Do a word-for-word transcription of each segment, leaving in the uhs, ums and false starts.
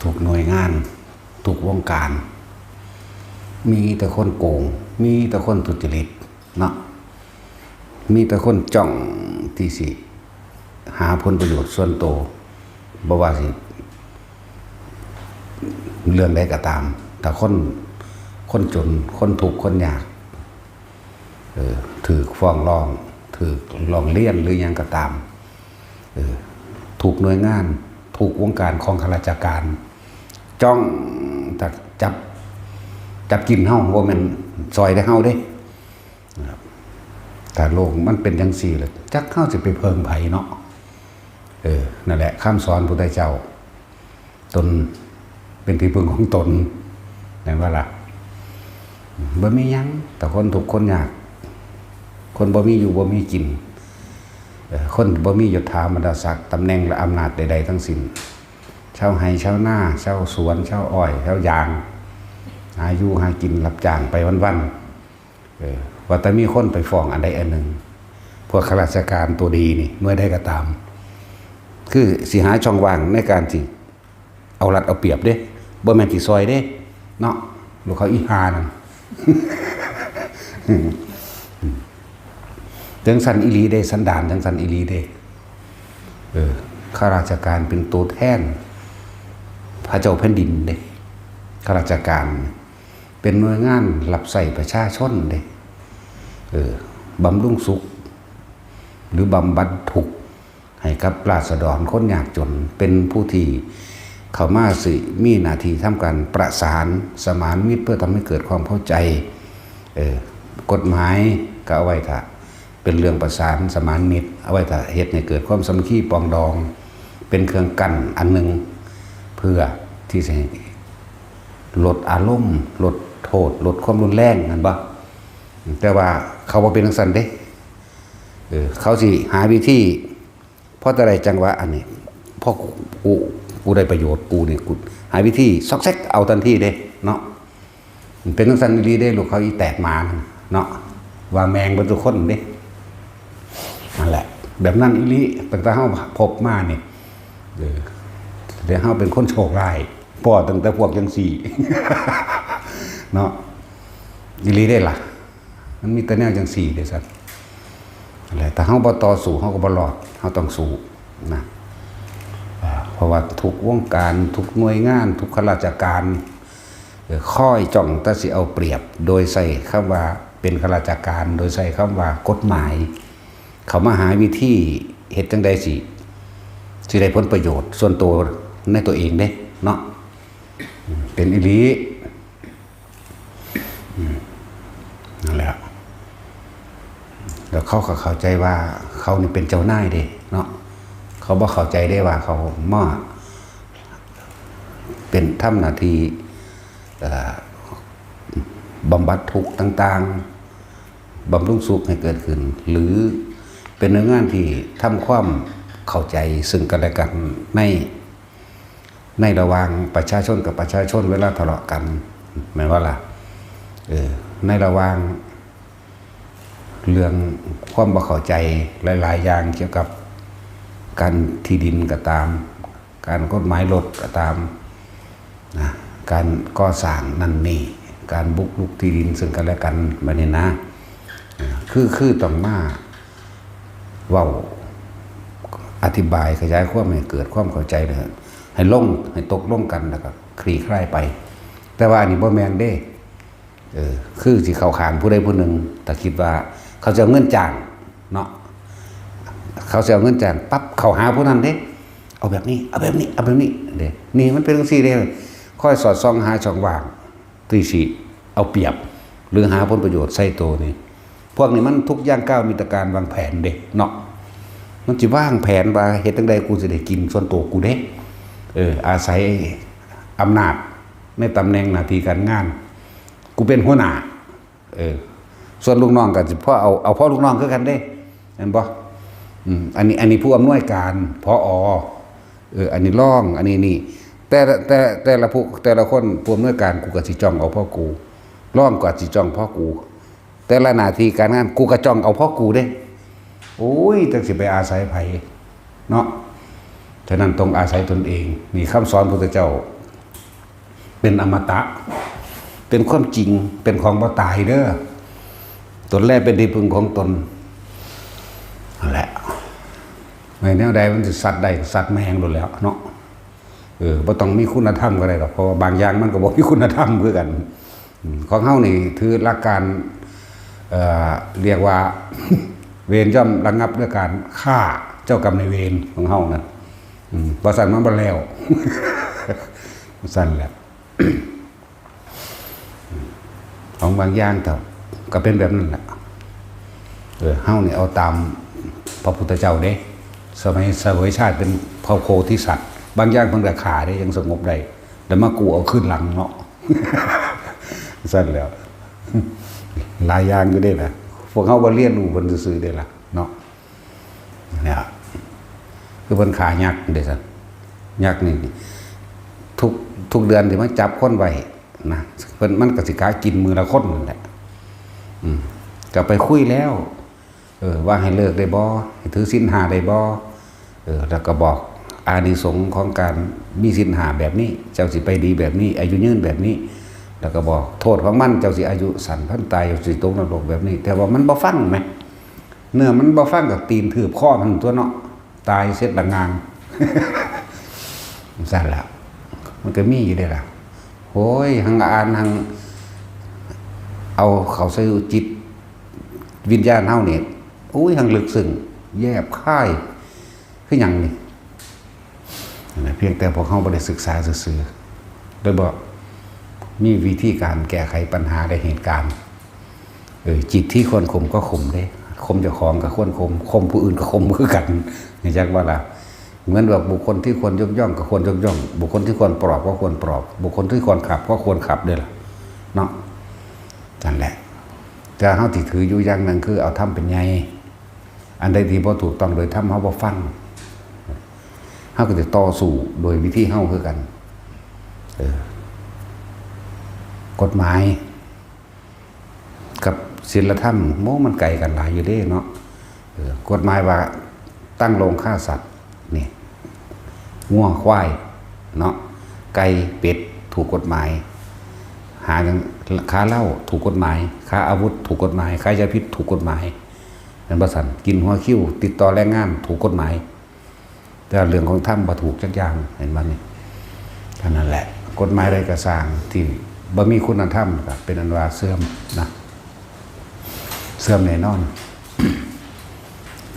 ทุกหน่วยงาน ทุกวงการ มีแต่คนโกง มีแต่คนทุจริตเนาะ มีแต่คนจ้องที่สิหาผลประโยชน์ส่วนตัว บ่ว่าสิเรื่องใดก็ตาม ถ้าคน คนจน คนทุกข์ คนยาก เออ ถืกฟ้องร้อง ถืกร้องเรียนหรือหยังก็ตาม เออ ทุกหน่วยงาน ทุกวงการของข้าราชการ จ้องแต่จับ จับกินเฮา บ่แม่นซอยแต่เฮาเด้ นะครับ ถ้าโลกมันเป็นจังซี่แล้ว จักเฮาสิไปเพิ่งไผเนาะ เออ นั่นแหละ คำสอนพุทธเจ้า ตนเป็นที่พึ่งของตน แม่นบ่ล่ะ บ่มีหยัง แต่คนทุกข์คนยาก คนบ่มีอยู่บ่มีกิน เอ่อ คนบ่มียศถาบรรดาศักดิ์ ตำแหน่งและอำนาจใดๆทั้งสิ้น ชาวไร่ชาวนา ชาวสวน ชาวอ้อย ชาวยาง หาอยู่หากินรับจ้างไปวันๆ เออ ว่าแต่มีคนไปฟ้องอันใดอันหนึ่ง พวกข้าราชการตัวดีนี่ หน่วยใดก็ตาม คือสิหาช่องว่างในการที่เอารัดเอาเปรียบเด้ บ่แม่นสิซอยเด้ เนาะ ลูกเขาอีห่านั่น จังซั่นอีหลีเด้ สันดานจังซั่นอีหลีเด้ เออ ข้าราชการเป็นตัวแทน พระเจ้าแผ่นดินเด้ ข้าราชการเป็นหน่วยงานรับใช้ประชาชนเด้ เออ บำรุงสุข หรือบำบัดทุกข์ให้กับราษฎรคนยากจน เป็นผู้ที่เข้ามาสิมีหน้าที่ทำการประสานสมานมิตร เพื่อทำให้เกิดความเข้าใจ เออ กฎหมายก็เอาไว้ถ้าเป็นเรื่องประสานสมานมิตร เอาไว้ถ้าเฮ็ดให้เกิดความสามัคคีปรองดอง เป็นเครื่องกั้นอันหนึ่ง เพื่อที่จะให้ลดอารมณ์ ลดโทษ ลดความรุนแรง นั่นบ่ แต่ว่าเขาบ่เป็นจังซั่นเด้ เออ เขาสิหาวิธี พอแต่ได้จังหวะอันนี้ พอกู กู กูได้ประโยชน์ กูนี่ กูหาวิธีซอกแซกเอาทันทีเด้ เนาะ มันเป็นจังซั่นอีหลีเด้ ลูกเขาอีแตกหมานั่นเนาะ ว่าแม่งเบิดทุกคนเด้ นั่นแหละ แบบนั้นอีหลี ตั้งแต่เฮาพบมานี่ เออ แต่เฮาเป็นคนโชคร้าย พ้อตั้งแต่พวกจังซี่ เนาะ อีหลีเด้ล่ะ มันมีแต่แนวจังซี่เด้ซั่น นั่นแหละ ถ้าเฮาบ่ต่อสู้ เฮาก็บ่รอด เฮาต้องสู้นะ อ่า เพราะว่าทุกวงการ ทุกหน่วยงาน ทุกข้าราชการ เอ่อ คอยจ้องแต่สิเอาเปรียบ โดยใช้คำว่าเป็นข้าราชการ โดยใช้คำว่ากฎหมาย เขามาหาวิธีเฮ็ดจั่งใดสิ สิได้ผลประโยชน์ส่วนตัวในตัวเองเด้ เนาะ เป็นอีหลี อืม นั่นแหละ แล้วเขาก็เข้าใจว่าเขานี่เป็นเจ้านายเด้ เนาะ เขาบ่เข้าใจได้ว่าเขามาเป็นทำหน้าที่ เอ่อ บำบัดทุกข์ต่างๆ บำรุงสุขให้เกิดขึ้น หรือเป็นหน่วยงานที่ทำความเข้าใจซึ่งกันและกันใน ในระหว่างประชาชนกับประชาชนเวลาทะเลาะกัน แม่นบ่ล่ะ เออ ในระหว่างเรื่องความบ่เข้าใจหลายๆอย่างเกี่ยวกับการที่ดินก็ตาม การกฎหมายรถก็ตาม นะ การก่อสร้างนั่นนี่ การบุกรุกที่ดินซึ่งกันและกัน บัดนี้นะ อ่า คือ คือต้องมาเว้า อธิบายขยายความให้เกิดความเข้าใจเลย ให้ลง ให้ตกลงกัน แล้วก็คลี่คลายไป แต่ว่าอันนี้บ่แม่นเด้ เออ คือสิเข้าข้างผู้ใดผู้หนึ่ง แต่คิดว่าเขาจะเอาเงินจ้างเนาะ เขาจะเอาเงินจ้างปั๊บ เข้าหาผู้นั้นเด้ เอาแบบนี้ เอาแบบนี้ เอาแบบนี้เด้ นี่มันเป็นจังซี่เด้ คอยสอดส่องหาช่องว่าง ที่สิเอาเปรียบ หรือหาผลประโยชน์ใส่ตัวนี่ พวกนี้มันทุกย่างก้าวมีแต่การวางแผนเด้เนาะ มันสิวางแผนว่าเฮ็ดจั่งใดกูสิได้กินส่วนตัวกูเด้ เออ อาศัยอำนาจในตำแหน่งหน้าที่การงาน กูเป็นหัวหน้า เออ ส่วนลูกน้องก็สิพอเอา เอาพอลูกน้องคือกันเด้ แม่นบ่ อืม อันนี้ อันนี้ผู้อำนวยการ ผอ. เออ อันนี้รอง อันนี้นี่ แต่ละ แต่ แต่ละผู้ แต่ละคน ผู้อำนวยการ กูก็สิจ้องเอาพอกู รองก็สิจ้องพอกู แต่ละหน้าที่การงาน กูก็จ้องเอาพอกูเด้ โอ้ย จักสิไปอาศัยไผเนาะ ฉะนั้นต้องอาศัยตนเอง นี่คำสอนพุทธเจ้า เป็นอมตะ เป็นความจริง เป็นของบ่ตายเด้อ ตนแลเป็นที่พึ่งของตน นั่นแหละ ในแนวใดมันสิสัตว์ได้ก็สัตว์แม่งโลดแหล้วเนาะ เออ บ่ต้องมีคุณธรรมก็ได้ดอก เพราะว่าบางอย่างมันก็บ่มีคุณธรรมคือกัน อืม ของเฮานี่ถือหลักการ เอ่อ เรียกว่า เวรย่อมระงับด้วยการฆ่าเจ้ากรรมนายเวรของเฮานั่น อืม บ่ซั้นมันบ่แล้ว ซั่นแหละ ของบางอย่างก็ ก็เป็นแบบนั้นแหละ เออ เฮานี่เอาตามพระพุทธเจ้าเด้ สมัยเสวยชาติเป็นพระโพธิสัตว์ บางอย่างเพิ่นก็ฆ่าเด้ ยังสงบได้ แล้วมากู้เอาคืนหลังเนาะ ซั่นแหล้ว หลายอย่างอยู่เด้ล่ะ พวกเฮาบ่เรียนรู้เพิ่นซื่อๆเด้ล่ะเนาะ เนี่ย คือเพิ่นฆ่ายักษ์เด้ซั่น ยักษ์นี่ ทุก ทุกเดือนสิมาจับคนไว้นะ เพิ่น มันก็สิกะกินมื้อละคนนั่นแหละ อืม ก็ไปคุยแล้ว เออ ว่าให้เลิกได้บ่ ให้ถือศีลห้าได้บ่ เออ แล้วก็บอกอานิสงส์ของการมีศีลห้าแบบนี้ เจ้าสิไปดีแบบนี้ อายุยืนแบบนี้ แล้วก็บอกโทษของมัน เจ้าสิอายุสั้น พันตาย เจ้าสิตกนรกแบบนี้ แต่ว่ามันบ่ฟังแหม เนื้อมันบ่ฟังก็ตีนทืบคอมันตั๊วเนาะ ตายเสร็จละงาง ซั่นล่ะ มันก็มีอยู่เด้ล่ะ โอ้ย หังอ่าน หังเอาเข้าใส่จิตวิญญาณเฮานี่ โอ้ย หังลึกซึ้ง แยบคาย คือหยังนี่ นะ เพียงแต่พวกเฮาบ่ได้ศึกษาซื่อๆ เลยบ่มีวิธีการแก้ไขปัญหาและเหตุการณ์ เออ จิตที่ควรข่มก็ข่มเด้ ข่มเจ้าของก็ควรข่ม ข่มผู้อื่นก็ข่มคือกัน รู้จักบ่ล่ะ เหมือนว่าบุคคลที่ควรยกย่องก็ควรยกย่อง บุคคลที่ควรปลอบก็ควรปลอบ บุคคลที่ควรขับก็ควรขับเด้ล่ะ เนาะ นั่นแหละ แต่เฮาสิถืออยู่อย่างหนึ่งคือเอาธรรมเป็นใหญ่ อันใดที่บ่ถูกต้องโดยธรรมเฮาบ่ฟัง เฮาก็สิต่อสู้โดยวิธีเฮาคือกัน เออ กฎหมาย กับศีลธรรม โอ้ มันไกลกันหลายอยู่เด้เนาะ เออ กฎหมายว่าตั้งโรงฆ่าสัตว์ นี่ งัว ควาย เนาะ ไก่ เป็ด ถูกกฎหมาย หาหยัง ค้าเหล้า ถูกกฎหมาย ค้าอาวุธ ถูกกฎหมาย ค้ายาพิษ ถูกกฎหมาย แม่นบ่ซั่น กินหัวคิว ติดต่อแรงงาน ถูกกฎหมาย แต่เรื่องของธรรมบ่ถูกจักอย่าง เห็นบ่นี่ อันนั้นแหละ กฎหมายใดก็ซ่างที่บ่มีคุณธรรมก็เป็นอันว่าเสื่อมนะ เสื่อมแน่นอน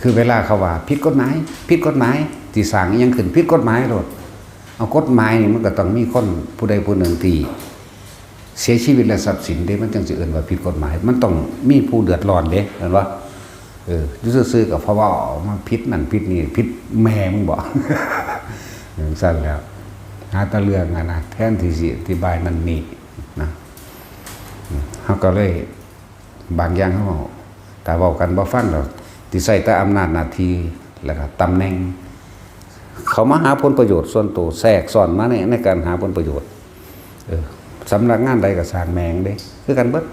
คือเวลาเขาว่าผิดกฎหมาย ผิดกฎหมาย สิซ่างอิหยังขึ้นผิดกฎหมายโลด เอากฎหมายนี่มันก็ต้องมีคนผู้ใดผู้หนึ่งที่เสียชีวิตและทรัพย์สินเด้ มันจั่งสิเอิ้นว่าผิดกฎหมาย มันต้องมีผู้เดือดร้อนเด้ แม่นบ่ เออ อยู่ซื่อๆก็เพราะว่าออกมาผิดนั่นผิดนี่ ผิดแม่มึงบ่ จั่งซั่นแหล้ว หาแต่เรื่องอะนะ แทนที่สิอธิบายนั่นนี่นะ อืม เฮาก็เลย บางอย่างเฮา ถ้าเว้ากันบ่ฟังดอก สิใช้แต่อำนาจหน้าที่ แล้วก็ตำแหน่ง เข้ามาหาผลประโยชน์ส่วนตัว แทรกซ้อนมาใน ในการหาผลประโยชน์ เออ สำนักงานใดก็ซ่างแม่งเด้ คือกันเบิด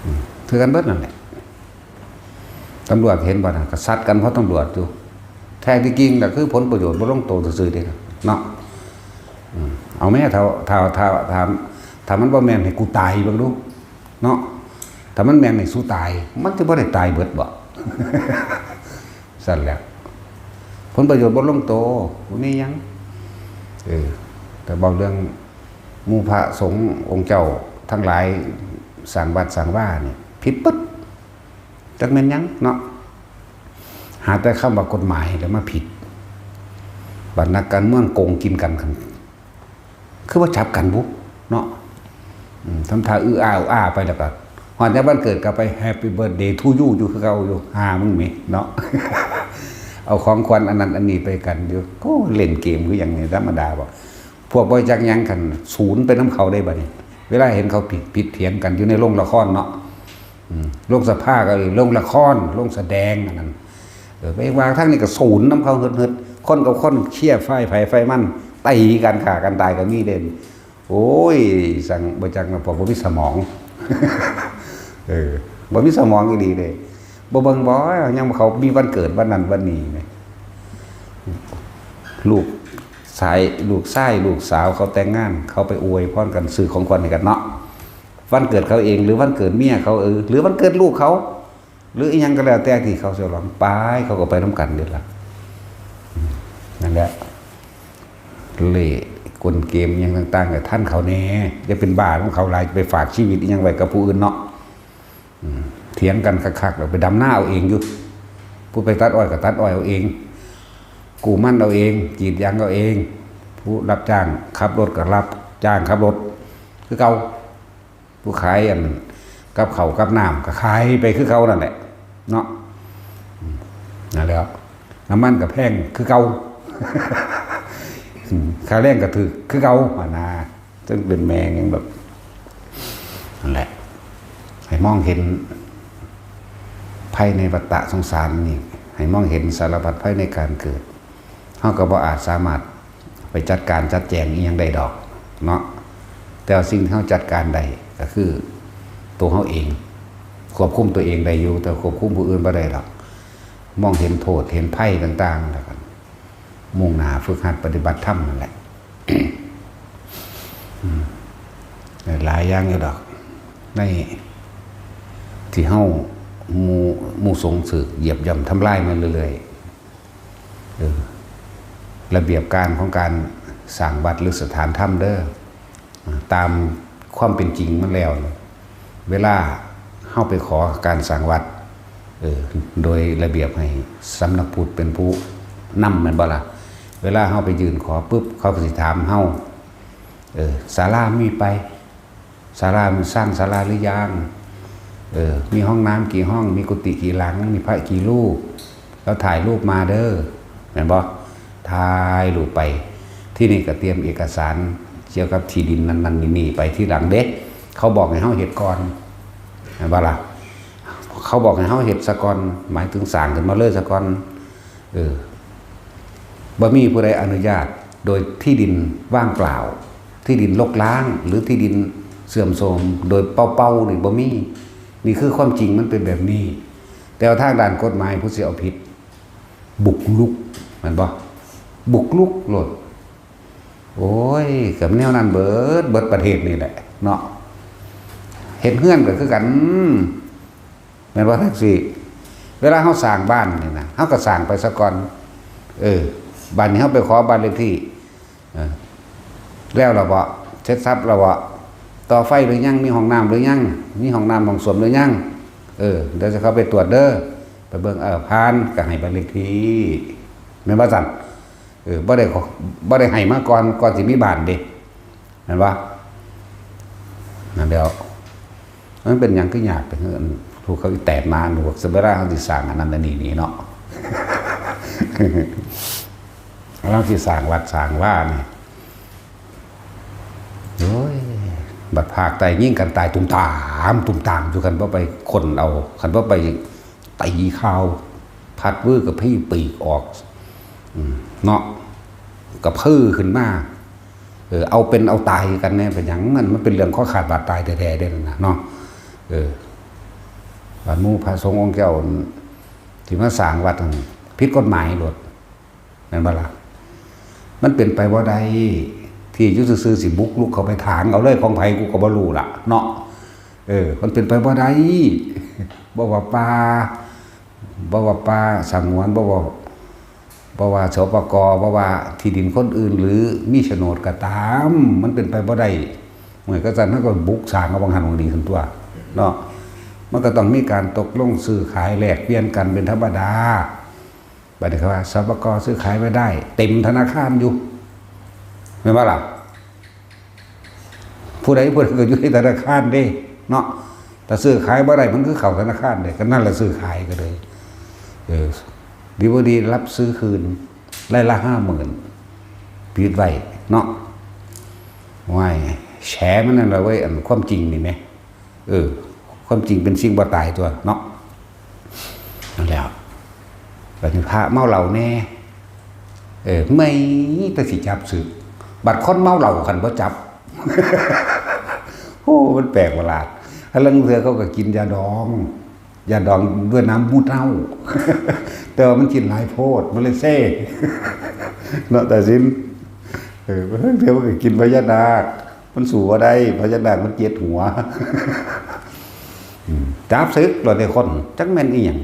อืม คือกันเบิดนั่นแหละ ตำรวจเห็นบ่น่ะ ก็ซัดกันเพราะตำรวจอยู่ แท้ที่จริงก็คือผลประโยชน์บ่ลงตัวซื่อๆเด้เนาะ อืม เอาแม่ ถ้า ถ้า ถ้า ถ้า ถ้ามันบ่แม่นให้กูตายเบิ่งดู เนาะ ถ้ามันแม่นให้สู้ตาย มันสิบ่ได้ตายเบิดบ่ ซั่นแหละ ผลประโยชน์บ่ลงตัว บ่มีหยัง เออ แต่เว้าเรื่องหมู่พระสงฆ์องค์เจ้าทั้งหลายสร้างวัดสร้างวานี่ ผิดเบิด จักแม่นหยังเนาะ หาแต่คำว่ากฎหมายแล้วมาผิด บัดนักการเมืองโกงกินกัน คือว่าจับกันบุเนาะ อืม ทำท่าอื้ออ้าอื้ออ้าไปแล้วก็ ฮอดยามวันเกิดก็ไป Happy Birthday to you อยู่คือเก่าอยู่ ห่ามึงแหมเนาะ เอาของขวัญอันนั้นอันนี้ไปกันอยู่ โอ้ เล่นเกมคือหยังนี่ ธรรมดาบ่ พวกบ่จักหยัง คันสูนไปนำเขาได้บัดนี้ เวลาเห็นเขาผิด ผิดเถียงกันอยู่ในโรงละครเนาะ อืม โรงสภาก็เลย โรงละคร โรงแสดงอันนั้น เออ ไปวางทางนี้ก็สูนนำเขาเฮิดๆ คนกับคนเชียร์ฝ่ายไผฝ่ายมัน ตีกันฆ่ากันตายก็มีเด้ โอ้ย สั่งบ่จักนะ พวกบ่มีสมอง เออ บ่มีสมองอีหลีเด้ บ่เบิ่งบ่ ยังเขามีวันเกิดวันนั้นวันนี้แหม ลูก สายลูกชายลูกสาวเขาแต่งงาน เขาไปอวยพรกัน ซื้อของขวัญให้กันเนาะ วันเกิดเขาเอง หรือวันเกิดเมียเขา เออ หรือวันเกิดลูกเขา หรืออีหยังก็แล้วแต่ที่เขาฉลองไป เขาก็ไปนำกันเด้ล่ะ อืม นั่นแหละ เล่ห์กลเกมอิหยังต่างๆ ก็ทันเขาแหน่ อย่าเป็นบ้าของเขาหลาย ไปฝากชีวิตอิหยังไว้กับผู้อื่นเนาะ อืม เถียงกันคักๆ แล้วไปดำนาเอาเองอยู่ ผู้ไปตัดอ้อยก็ตัดอ้อยเอาเอง กู้มันเอาเอง กรีดยางเอาเอง ผู้รับจ้างขับรถก็รับจ้างขับรถ คือเก่า ผู้ขายอันกับข้าวกับน้ำก็ขายไปคือเก่านั่นแหละ เนาะ อืม นั่นแหละ น้ำมันก็แพงคือเก่า อืม ค่าแรงก็ถืกคือเก่า หั่นนะ ซึ่งเป็นแม่งยังแบบ นั่นแหละ ให้มองเห็นภัยในวัฏฏะสงสารนี่ ให้มองเห็นสารพัดภัยในการเกิด เฮาก็บ่อาจสามารถไปจัดการจัดแจงอิหยังได้ดอกเนาะ แต่ว่าสิ่งที่เฮาจัดการได้ก็คือตัวเฮาเอง ควบคุมตัวเองได้อยู่ แต่ควบคุมผู้อื่นบ่ได้ดอก มองเห็นโทษ เห็นภัยต่างๆ แล้วก็มุ่งหน้าฝึกหัดปฏิบัติธรรมนั่นแหละ อืม หลายอย่างอยู่ดอก ในที่เฮาหมู่ หมู่สงฆ์ถืกเหยียบย่ำทำลายมาเรื่อยๆ เออ ระเบียบการของการสร้างวัดหรือสถานธรรมเด้อ ตามความเป็นจริงมันแล้ว เวลาเฮาไปขอการสร้างวัด เออ โดยระเบียบให้สำนักพุทธเป็นผู้นำ แม่นบ่ล่ะ เวลาเฮาไปยื่นขอปุ๊บ เขาก็สิถามเฮา เออ ศาลามีไป ศาลา มันสร้างศาลาหรือยัง เออ มีห้องน้ำกี่ห้อง มีกุฏิกี่หลัง มีพระกี่รูป แล้วถ่ายรูปมาเด้อ แม่นบ่ ถ่ายรูปไป ที่นี่ก็เตรียมเอกสารเกี่ยวกับที่ดินนั่นๆ นี่ๆ ไปทีหลังเด้ เขาบอกให้เฮาเฮ็ดก่อน แม่นบ่ล่ะ เขาบอกให้เฮาเฮ็ดซะก่อน หมายถึงสร้างขึ้นมาเลยซะก่อน เออ บ่มีผู้ใดอนุญาตโดยที่ดินว่างเปล่า ที่ดินรกร้าง หรือที่ดินเสื่อมโทรมโดยเป่าๆ นี่บ่มี นี่คือความจริงมันเป็นแบบนี้ แต่ว่าทางด้านกฎหมายผู้สิเอาผิด บุกรุก แม่นบ่ บุกรุกโลด โอ้ย ก็แนวนั้นเบิด เบิดประเทศนี่แหละเนาะ เฮ็ดเฮือนก็คือกัน แม่นบ่ จั่งซี้ เวลาเฮาสร้างบ้านนี่นะ เฮาก็สร้างไปซะก่อน เออ บัดนี้เฮาไปขอบ้านเลขที่ เออ แล้วล่ะบ่ เสร็จสรรพแล้วบ่ ต่อไฟหรือยัง มีห้องน้ำหรือยัง มีห้องน้ำห้องส้วมหรือยัง เออ เดี๋ยวจะเข้าไปตรวจเด้อ ไปเบิ่ง เออ ผ่าน ก็ให้บ้านเลขที่ แม่นบ่ซั่น เออ บ่ได้ขอ บ่ได้ให้มาก่อน ก่อนสิมีบ้านเด้ แม่นบ่ นั่นแหล้ว มันเป็นหยังคือยากไปเฮือน ผู้เขาอีแตกมา หนูบอก เวลาเขาสิสร้างอันนั้นอันนี้นี่เนาะ เราสิสร้างวัดสร้างวานี่ โอ้ย บัดภาคใต้ยิงกันตายตุ่มตาม ตุ่มตามอยู่ คันบ่ไปค้นเอา คันบ่ไปตีข่าว พัดวื้อกระพี้ปีกออก อืม เนาะ กระพือขึ้นมา เออ เอาเป็นเอาตายกันแน่ เป็นหยัง นั่นมันเป็นเรื่องข้อขาดบาดตายแท้ๆ เด้นั่นน่ะเนาะ เออ บาดหมู่พระสงฆ์องค์แก้วที่มาสร้างวัดนั่นผิดกฎหมายโลด แม่นบ่ล่ะ มันเป็นไปบ่ได้ ที่อยู่ซื่อๆ สิบุกรุกเข้าไปถางเอาเลย ของไผกูก็บ่รู้ล่ะเนาะ เออ มันเป็นไปบ่ได้ บ่ว่าป่า บ่ว่าป่าสงวน บ่ว่า บ่ว่า สปก บ่ว่าที่ดินคนอื่น หรือมีโฉนดก็ตาม มันเป็นไปบ่ได้ เมื่อก็ซั่น เฮาก็บุกสร้างเอาบังหันบังนี้ขึ้นตัว เนาะ มันก็ต้องมีการตกลงซื้อขายแลกเปลี่ยนกันเป็นธรรมดา บัดนี้เขาว่า สปก ซื้อขายไม่ได้ เต็มธนาคารอยู่ แม่นบ่ล่ะ ผู้ใดผู้ใดก็อยู่ในธนาคารเด้ เนาะ ถ้าซื้อขายบ่ได้ มันคือเข้าธนาคารเด้ ก็นั่นแหละซื้อขายก็เลย เออ ดีบ่ดีรับซื้อคืน ไร่ละห้าหมื่น ปิดไว้ เนาะ ว้าย แฉมันนั่นล่ะเว้ย อันความจริงนี่แหม เออ ความจริงเป็นสิ่งบ่ตายตัวเนาะ นั่นแหล้ว บัดนี้พระเมาเหล้าแน่ เออ ไม่แต่สิจับสึก บัดคนเมาเหล้าคันบ่จับ โอ้ มันแปลกประหลาด อันลางเทื่อเขาก็กินยาดอง ยาดองด้วยน้ำมูตรเน่า แต่ว่ามันกินหลายโพด มันเลยเซ่ เนาะ ตาสิน เออ เดี๋ยวมันก็กินพญานาค มันสู้บ่ได้ พญานาคมันเจ็ดหัว อืม จับศึกแล้วเนี่ยคน จักแม่นอีหยัง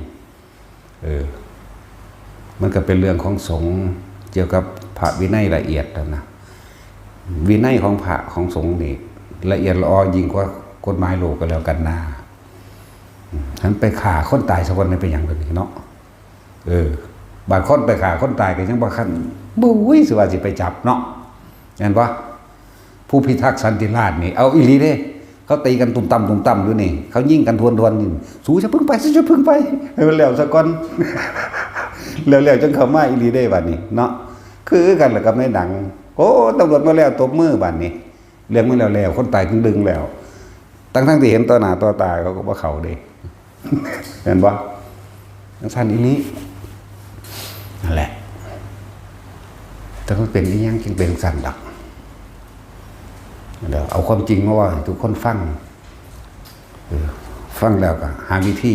เออ มันก็เป็นเรื่องของสงฆ์ เกี่ยวกับพระวินัยละเอียดแล้วนะ วินัยของพระของสงฆ์นี่ ละเอียดละออยิ่งกว่ากฎหมายโลกก็แล้วกันนะ อืม หันไปฆ่าคนตายสักคนนี่เป็นหยังเดี๋ยวนี้เนาะ เออ บางคนไปฆ่าคนตายก็ยังบ่คัน บุ้ย สิว่าสิไปจับเนาะ แม่นบ่ ผู้พิทักษ์สันติราษฎร์นี่ เอาอีหลีเด้ เขาตีกันตุ่มต่ำตุ่มต่ำอยู่นี่ เขายิงกันทวนๆนี่ สูจะพึ่งไป สูจะพึ่งไป ให้มันแล้วซะก่อน แล้วๆจังเข้ามาอีหลีเด้บัดนี้เนาะ คือกันล่ะกับในหนัง โอ้ ตำรวจมาแล้ว ตบมือบัดนี้ เรื่องมันแล้วๆ คนตายครึ่งหนึ่งแล้ว ทั้งๆที่เห็นต่อหน้าต่อตา เขาก็บ่เข้าเด้ เห็นบ่ จังซั่นอีหลี นั่นแหละ แต่มันเป็นอีหยังจึงเป็นซั่นดอก เดี๋ยวเอาความจริงมาเว้าให้ทุกคนฟัง เออ ฟังแล้วก็หาวิธี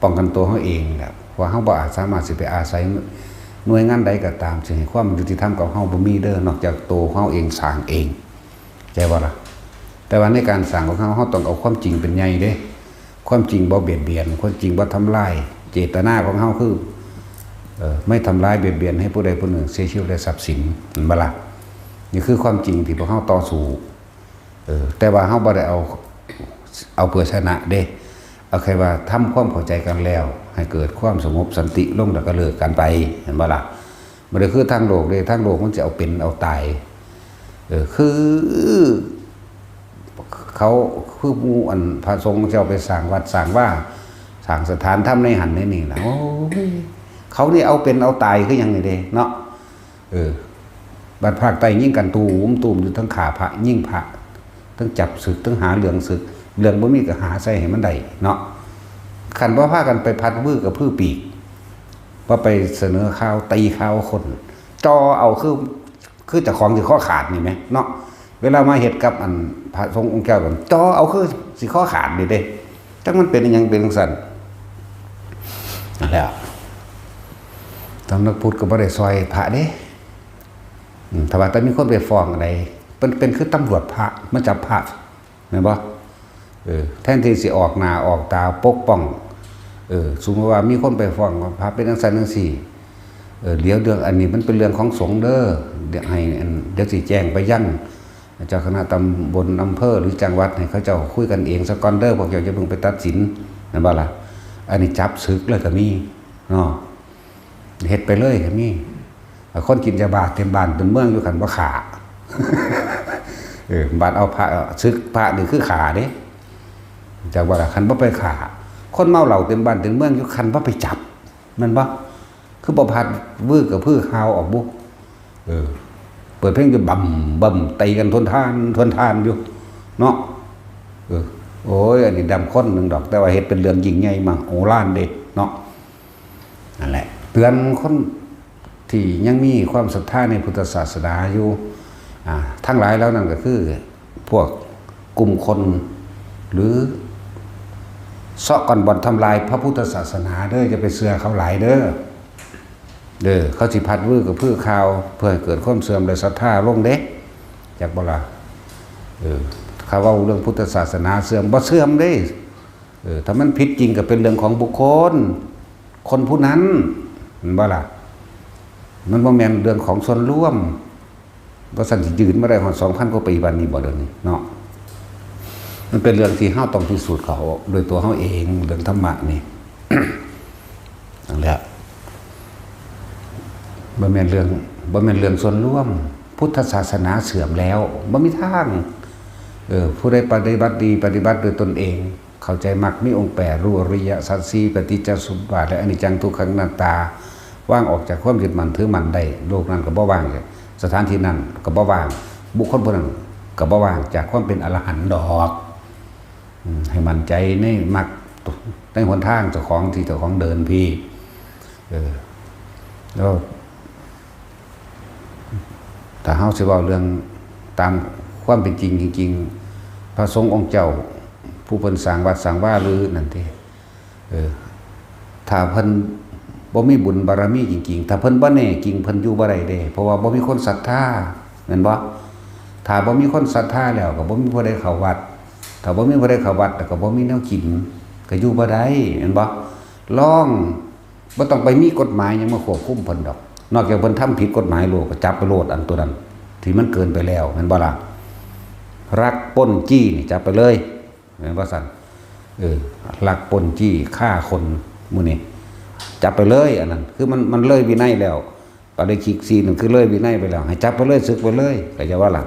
ป้องกันตัวเฮาเองแหละ ว่าเฮาบ่อาจสามารถสิไปอาศัยหน่วยงานใดก็ตาม สิให้ความยุติธรรมกับเฮาบ่มีเด้อ นอกจากตัวเฮาเองสร้างเอง ใช่บ่ล่ะ แต่ว่าในการสร้างของเฮา เฮาต้องเอาความจริงเป็นใหญ่เด้ ความจริงบ่เบียดเบียน ความจริงบ่ทำลาย เจตนาของเฮาคือ เอ่อ ไม่ทำร้ายเบียดเบียนให้ผู้ใดผู้หนึ่งเสียชีวิตและทรัพย์สิน แม่นบ่ล่ะ นี่คือความจริงที่พวกเฮาต่อสู้ เออ แต่ว่าเฮาบ่ได้เอา เอาเพื่อชนะเด้ เอาแค่ว่าทำความเข้าใจกันแล้ว ให้เกิดความสงบสันติลงแล้วก็เลิกกันไป แม่นบ่ล่ะ บ่ได้คือทางโลกเด้ ทางโลกมันสิเอาเป็นเอาตาย เออ คือ เขา คือหมู่อันพระสงฆ์เจ้าไปสร้างวัดสร้างวา สร้างสถานธรรมในหั้นในนี่ล่ะ โอ้ย เขานี่เอาเป็นเอาตายคือหยังนี่เด้เนาะ เออ บัดภาคใต้ยิงกันตูมตูมอยู่ ทั้งฆ่าพระ ยิงพระ ทั้งจับศึก ทั้งหาเรื่องศึก เรื่องบ่มีก็หาใส่ให้มันได้เนาะ คันบ่พากันไปพัดวือกับพื้อปีก ว่าไปเสนอข่าว ตีข่าวคน จ่อเอาคือ คือเจ้าของสิคอขาดนี่แหมเนาะ เวลามาเฮ็ดกับอันพระสงฆ์องค์เจ้ากัน จ่อเอาคือสิคอขาดนี่เด้ จักมันเป็นอิหยังเป็นจังซั่น นั่นแหละ สำนักพุทธก็บ่ได้ซอยพระเด้ อืม ถ้าว่าแต่มีคนไปฟ้องอะไร เป็น เป็นคือตำรวจพระ มาจับพระ แม่นบ่ เออ แทนที่สิออกหน้าออกตาปกป้อง เออ สมมุติว่ามีคนไปฟ้องว่าพระเป็นจังซั่นจังซี่ เออ เดี๋ยวเรื่องอันนี้มันเป็นเรื่องของสงฆ์เด้อ เดี๋ยวให้อัน เดี๋ยวสิแจ้งไปยังเจ้าคณะตำบลอำเภอหรือจังหวัด ให้เขาเจ้าคุยกันเองซะก่อนเด้อ พวกเจ้าอย่าเพิ่งไปตัดสิน แม่นบ่ล่ะ อันนี้จับศึกเลยก็มีเนาะ เฮ็ดไปเลยก็มี คนกินยาบ้าเต็มบ้านเต็มเมืองอยู่ คันบ่ฆ่า เออ บาดเอาพระ เอ่อ ศึกพระนี่คือฆ่าเด้ จักว่าล่ะ คันบ่ไปฆ่า คนเมาเหล้าเต็มบ้านเต็มเมืองอยู่ คันบ่ไปจับ แม่นบ่ คือบ่พัดวือกับพื้อข่าวออกบุ เออ เปิดเพลงอยู่ บ่ำบ่ำ ตีกันทวนทานทวนทานอยู่ เนาะ เออ โอ้ย อันนี้ดำคนหนึ่งดอก แต่ว่าเฮ็ดเป็นเรื่องยิ่งใหญ่มโหฬารเด้ เนาะ นั่นแหละ เตือนคนที่ยังมีความศรัทธาในพุทธศาสนาอยู่ อ่า ทั้งหลายเหล่านั้นก็คือ พวกกลุ่มคน หรือเซาะก้อนบ่อนทำลายพระพุทธศาสนาเด้อ อย่าไปเชื่อเขาหลายเด้อ เด้อ เขาสิพัดวือกับพื้อข่าว เพื่อให้เกิดความเสื่อมและศรัทธาลงเด้ จักบ่ล่ะ เออ เขาเว้าเรื่องพุทธศาสนาเสื่อม บ่เสื่อมเด้ เออ ถ้ามันผิดจริงก็เป็นเรื่องของบุคคล คนผู้นั้น แม่นบ่ล่ะ มันบ่แม่นเรื่องของส่วนรวม ว่าซั่นสิยืนมาได้ฮอดสองพันกว่าปีปานนี้บ่ เดี๋ยวนี้เนาะ มันเป็นเรื่องที่เฮาต้องพิสูจน์เขาด้วยตัวเฮาเอง เรื่องธรรมะนี่ นั่นแหละ บ่แม่นเรื่อง บ่แม่นเรื่องส่วนรวม พุทธศาสนาเสื่อมแล้ว บ่มีทาง เออ ผู้ใดปฏิบัติดี ปฏิบัติด้วยตนเอง เข้าใจมรรคมีองค์แปด รู้อริยสัจสี่ ปฏิจจสมุปบาท และอนิจจังทุกขังอนัตตา วางออกจากความยึดมั่นถือมั่นได้ โลกนั้นก็บ่ว่าง สถานที่นั้นก็บ่ว่าง บุคคลผู้นั้นก็บ่ว่างจากความเป็นอรหันต์ดอก อืม ให้มั่นใจในมรรค ในหนทางเจ้าของที่เจ้าของเดินพี่ เออ แล้ว ถ้าเฮาสิเว้าเรื่องตามความเป็นจริงจริงๆ พระสงฆ์องค์เจ้า ผู้เพิ่นสร้างวัดสร้างวาหรือนั่นติ เออ ถ้าเพิ่นบ่มีบุญบารมีจริงๆ ถ้าเพิ่นบ่แน่จริง เพิ่นอยู่บ่ได้เด้ เพราะว่าบ่มีคนศรัทธา แม่นบ่? ถ้าบ่มีคนศรัทธาแล้วก็บ่มีผู้ใดเข้าวัด ถ้าบ่มีผู้ใดเข้าวัดแล้วก็บ่มีแนวกิน ก็อยู่บ่ได้ แม่นบ่? ลอง บ่ต้องไปมีกฎหมายหยังมาควบคุมเพิ่นดอก นอกจากเพิ่นทำผิดกฎหมายโลกก็จับไปโลด อันตัวนั้นที่มันเกินไปแล้ว แม่นบ่ล่ะ? ลักปล้นจี้นี่จับไปเลย แม่นบ่ซั่น? เออ ลักปล้นจี้ฆ่าคนหมู่นี้ จับไปเลย อันนั้น คือมัน มันเลยวินัยแล้ว ปาราชิกสี่นั่นคือเลยวินัยไปแล้ว ให้จับไปเลย สึกไปเลย เข้าใจบ่ล่ะ?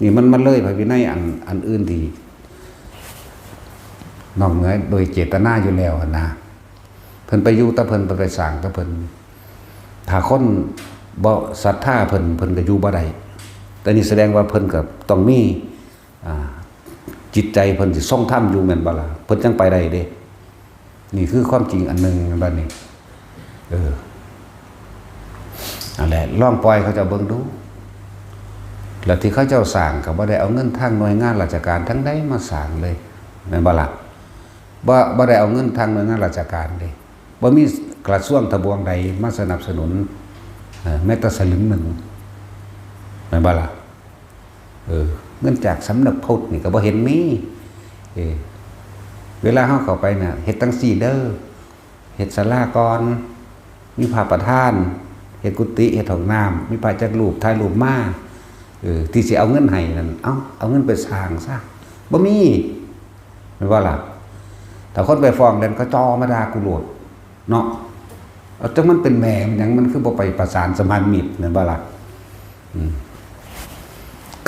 นี่มัน มันเลยพระวินัยอัน อันอื่นที่นอกเหนือโดยเจตนาอยู่แล้วหั้นนะ เพิ่นไปอยู่แต่เพิ่น เพิ่นไปสร้างแต่เพิ่น ถ้าคนบ่ศรัทธาเพิ่น เพิ่นก็อยู่บ่ได้ แต่นี่แสดงว่าเพิ่นก็ต้องมี อ่า จิตใจเพิ่นสิทรงธรรมอยู่แม่นบ่ล่ะ เพิ่นจั่งไปได้เด้ นี่คือความจริงอันหนึ่ง แม่นบ่นี่ เออ นั่นแหละ ลองปล่อยเขาเจ้าเบิ่งดู แล้วที่เขาเจ้าสร้างก็บ่ได้เอาเงินทางหน่วยงานราชการทางใดมาสร้างเลย แม่นบ่ล่ะ? บ่ บ่ได้เอาเงินทางหน่วยงานราชการเด้ บ่มีกระทรวงทบวงใดมาสนับสนุน เอ่อ แม้แต่สลึงหนึ่ง แม่นบ่ล่ะ? เออ เงินจากสำนักพุทธนี่ก็บ่เห็นมี เออ เวลาเฮาเข้าไปน่ะ เฮ็ดจั่งซี้เด้อ เฮ็ดศาลาก่อน มีพระประธาน เฮ็ดกุฏิ เฮ็ดห้องน้ำ มีพระจักรูป ถ่ายรูปมา เออ ที่สิเอาเงินให้นั่น เอ้า เอาเงินไปสร้างซะ บ่มี แม่นบ่ล่ะ? ถ้าคนไปฟ้องเด่นเขาจ่อมาด่ากูโลดเนาะ เอา จั่งมันเป็นแม่มันหยัง มันคือบ่ไปประสานสัมพันธมิตร แม่นบ่ล่ะ? อืม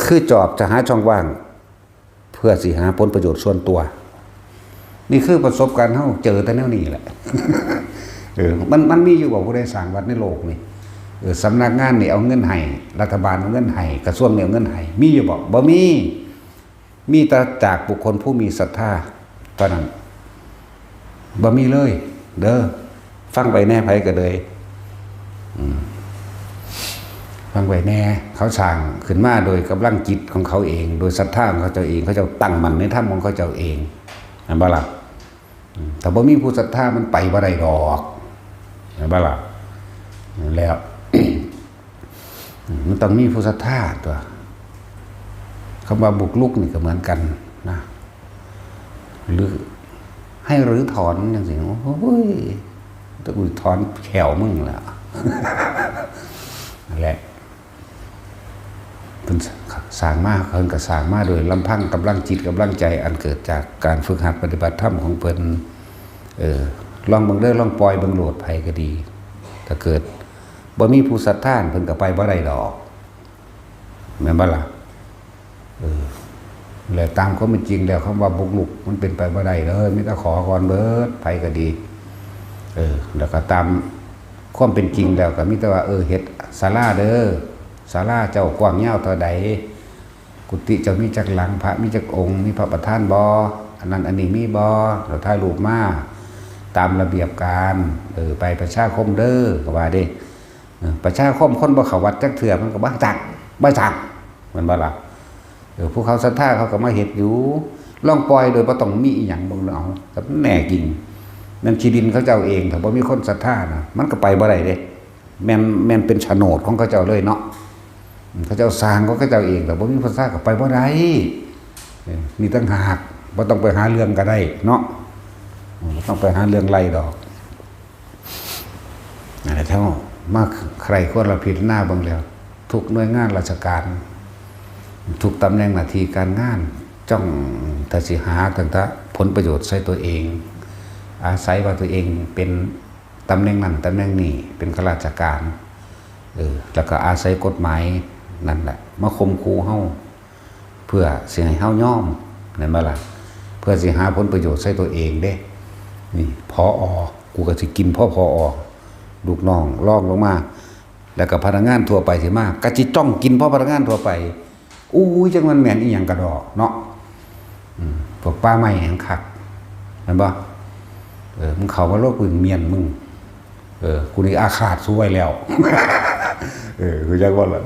คือจอบจะหาช่องว่าง เพื่อสิหาผลประโยชน์ส่วนตัว นี่คือประสบการณ์เฮาเจอแต่แนวนี้แหละ เออ มัน มันมีอยู่บ่ผู้ใดสร้างวัดในโลกนี่ เออ สำนักงานนี่เอาเงินให้ รัฐบาลเอาเงินให้ กระทรวงนี่เอาเงินให้ มีอยู่บ่? บ่มี มีแต่จากบุคคลผู้มีศรัทธาเท่านั้น บ่มีเลย เด้อ ฟังไว้แน่ ไผก็เลย อืม ฟังไว้แน่ เขาสร้างขึ้นมาโดยกำลังจิตของเขาเอง โดยศรัทธาของเขาเจ้าเอง เขาเจ้าตั้งมั่นในธรรมของเขาเจ้าเอง แม่นบ่ล่ะ? อืม ถ้าบ่มีผู้ศรัทธามันไปบ่ได้ดอก แม่นบ่ล่ะ? แล้ว อืม มันต้องมีผู้ศรัทธาตั๊ว คำว่าบุกรุกนี่ก็เหมือนกันนะ หรือให้รื้อถอนจั่งซี้ โอ้ย ถ้ากูถอนแข้วมึงล่ะ นั่นแหละ เพิ่นสร้างมา เพิ่นก็สร้างมาโดยลำพังกำลังจิตกำลังใจอันเกิดจากการฝึกหัดปฏิบัติธรรมของเพิ่น เออ ลองเบิ่งเด้อ ลองปล่อยเบิ่งโลด ไผก็ดี ถ้าเกิดบ่มีผู้ศรัทธา เพิ่นก็ไปบ่ได้ดอก แม่นบ่ล่ะ? เออ และตามความเป็นจริงแล้ว คำว่าบุกรุกมันเป็นไปบ่ได้เลย มีแต่ขอก่อนเบิด ไผก็ดี เออ แล้วก็ตามความเป็นจริงแล้วก็มีแต่ว่า เออ เฮ็ดศาลาเด้อ ศาลาเจ้ากว้างยาวเท่าใด กุฏิเจ้ามีจักหลัง พระมีจักองค์ มีพระประธานบ่ อันนั้นอันนี้มีบ่ แล้วถ่ายรูปมา ตามระเบียบการ เออ ไปประชาคมเด้อ ก็ว่าเด้ เออ ประชาคมคนบ่เข้าวัดจักเทื่อ มันก็บ่จัก บ่จัก แม่นบ่ล่ะ? เออ ผู้เขาศรัทธาเขาก็มาเฮ็ดอยู่ ลองปล่อยโดยบ่ต้องมีอิหยังเบิ่งเอา ก็แน่จริง นั่นที่ดินเขาเจ้าเอง ถ้าบ่มีคนศรัทธานะ มันก็ไปบ่ได้เด้ แม่น แม่นเป็นโฉนดของเขาเจ้าเลยเนาะ อืม เขาเจ้าสร้างของเขาเจ้าเอง ถ้าบ่มีคนศรัทธาก็ไปบ่ได้ เออ นี่ต่างหาก บ่ต้องไปหาเรื่องก็ได้เนาะ อืม บ่ต้องไปหาเรื่องไล่ดอก นั่นแหละ เฮามาใคร่ควรและพิจารณาเบิ่งแล้ว ทุกหน่วยงานราชการ ทุกตำแหน่งหน้าที่การงาน จ้องแต่สิหาตั้งแต่ผลประโยชน์ใส่ตัวเอง อาศัยว่าตัวเองเป็นตำแหน่งนั้นตำแหน่งนี้ เป็นข้าราชการ เออ แล้วก็อาศัยกฎหมายนั่นแหละ มาข่มขู่เฮา เพื่อสิให้เฮายอม แม่นบ่ล่ะ? เพื่อสิหาผลประโยชน์ใส่ตัวเองเด้ นี่ ผอ. กูก็สิกินเพราะ ผอ. ลูกน้องรองลงมา แล้วก็พนักงานทั่วไปสิมา ก็สิจ้องกินเพราะพนักงานทั่วไป อู้ย จักมันแม่นอีหยังกะดอกเนาะ อืม พวกป่าไม้แห่งคัก แม่นบ่? เออ มึงเข้ามาโลกปืนเมียนมึง เออ กูนี่อาฆาตสู้ไว้แล้ว เออ คือจักว่าล่ะ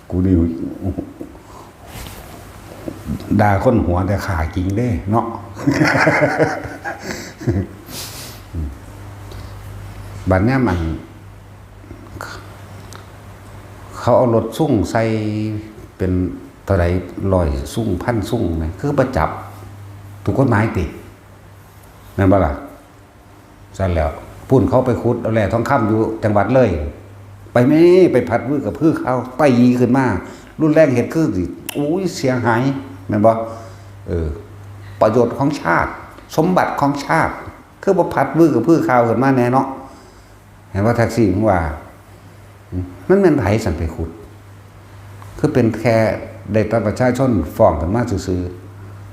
กูนี่ด่าคนหัวแต่ขาจริงเด้เนาะ บัดเนี้ยมัน เขาเอารถซุ่งใส่เป็นเท่าใด ร้อยซุ่ง พันซุ่งแหม คือบ่จับ ถูกกฎหมายติ แม่นบ่ล่ะ ซั่นแล้ว พุ้นเขาไปขุดเอาแร่ทองคำอยู่จังหวัดเลย ไปแม่ ไปพัดวืดกระพือเขา ตีขึ้นมา รุนแรง เฮ็ดคือสิ อุ้ย เสียหาย แม่นบ่ เออ ประโยชน์ของชาติ สมบัติของชาติ คือบ่พัดวืดกระพือเขาขึ้นมาแน่เนาะ เห็นว่าแท็กซี่มึงว่า มันแม่นไผสั่นไปขุด คือเป็นแค่ได้แต่ประชาชนฟ้องขึ้นมาซื่อ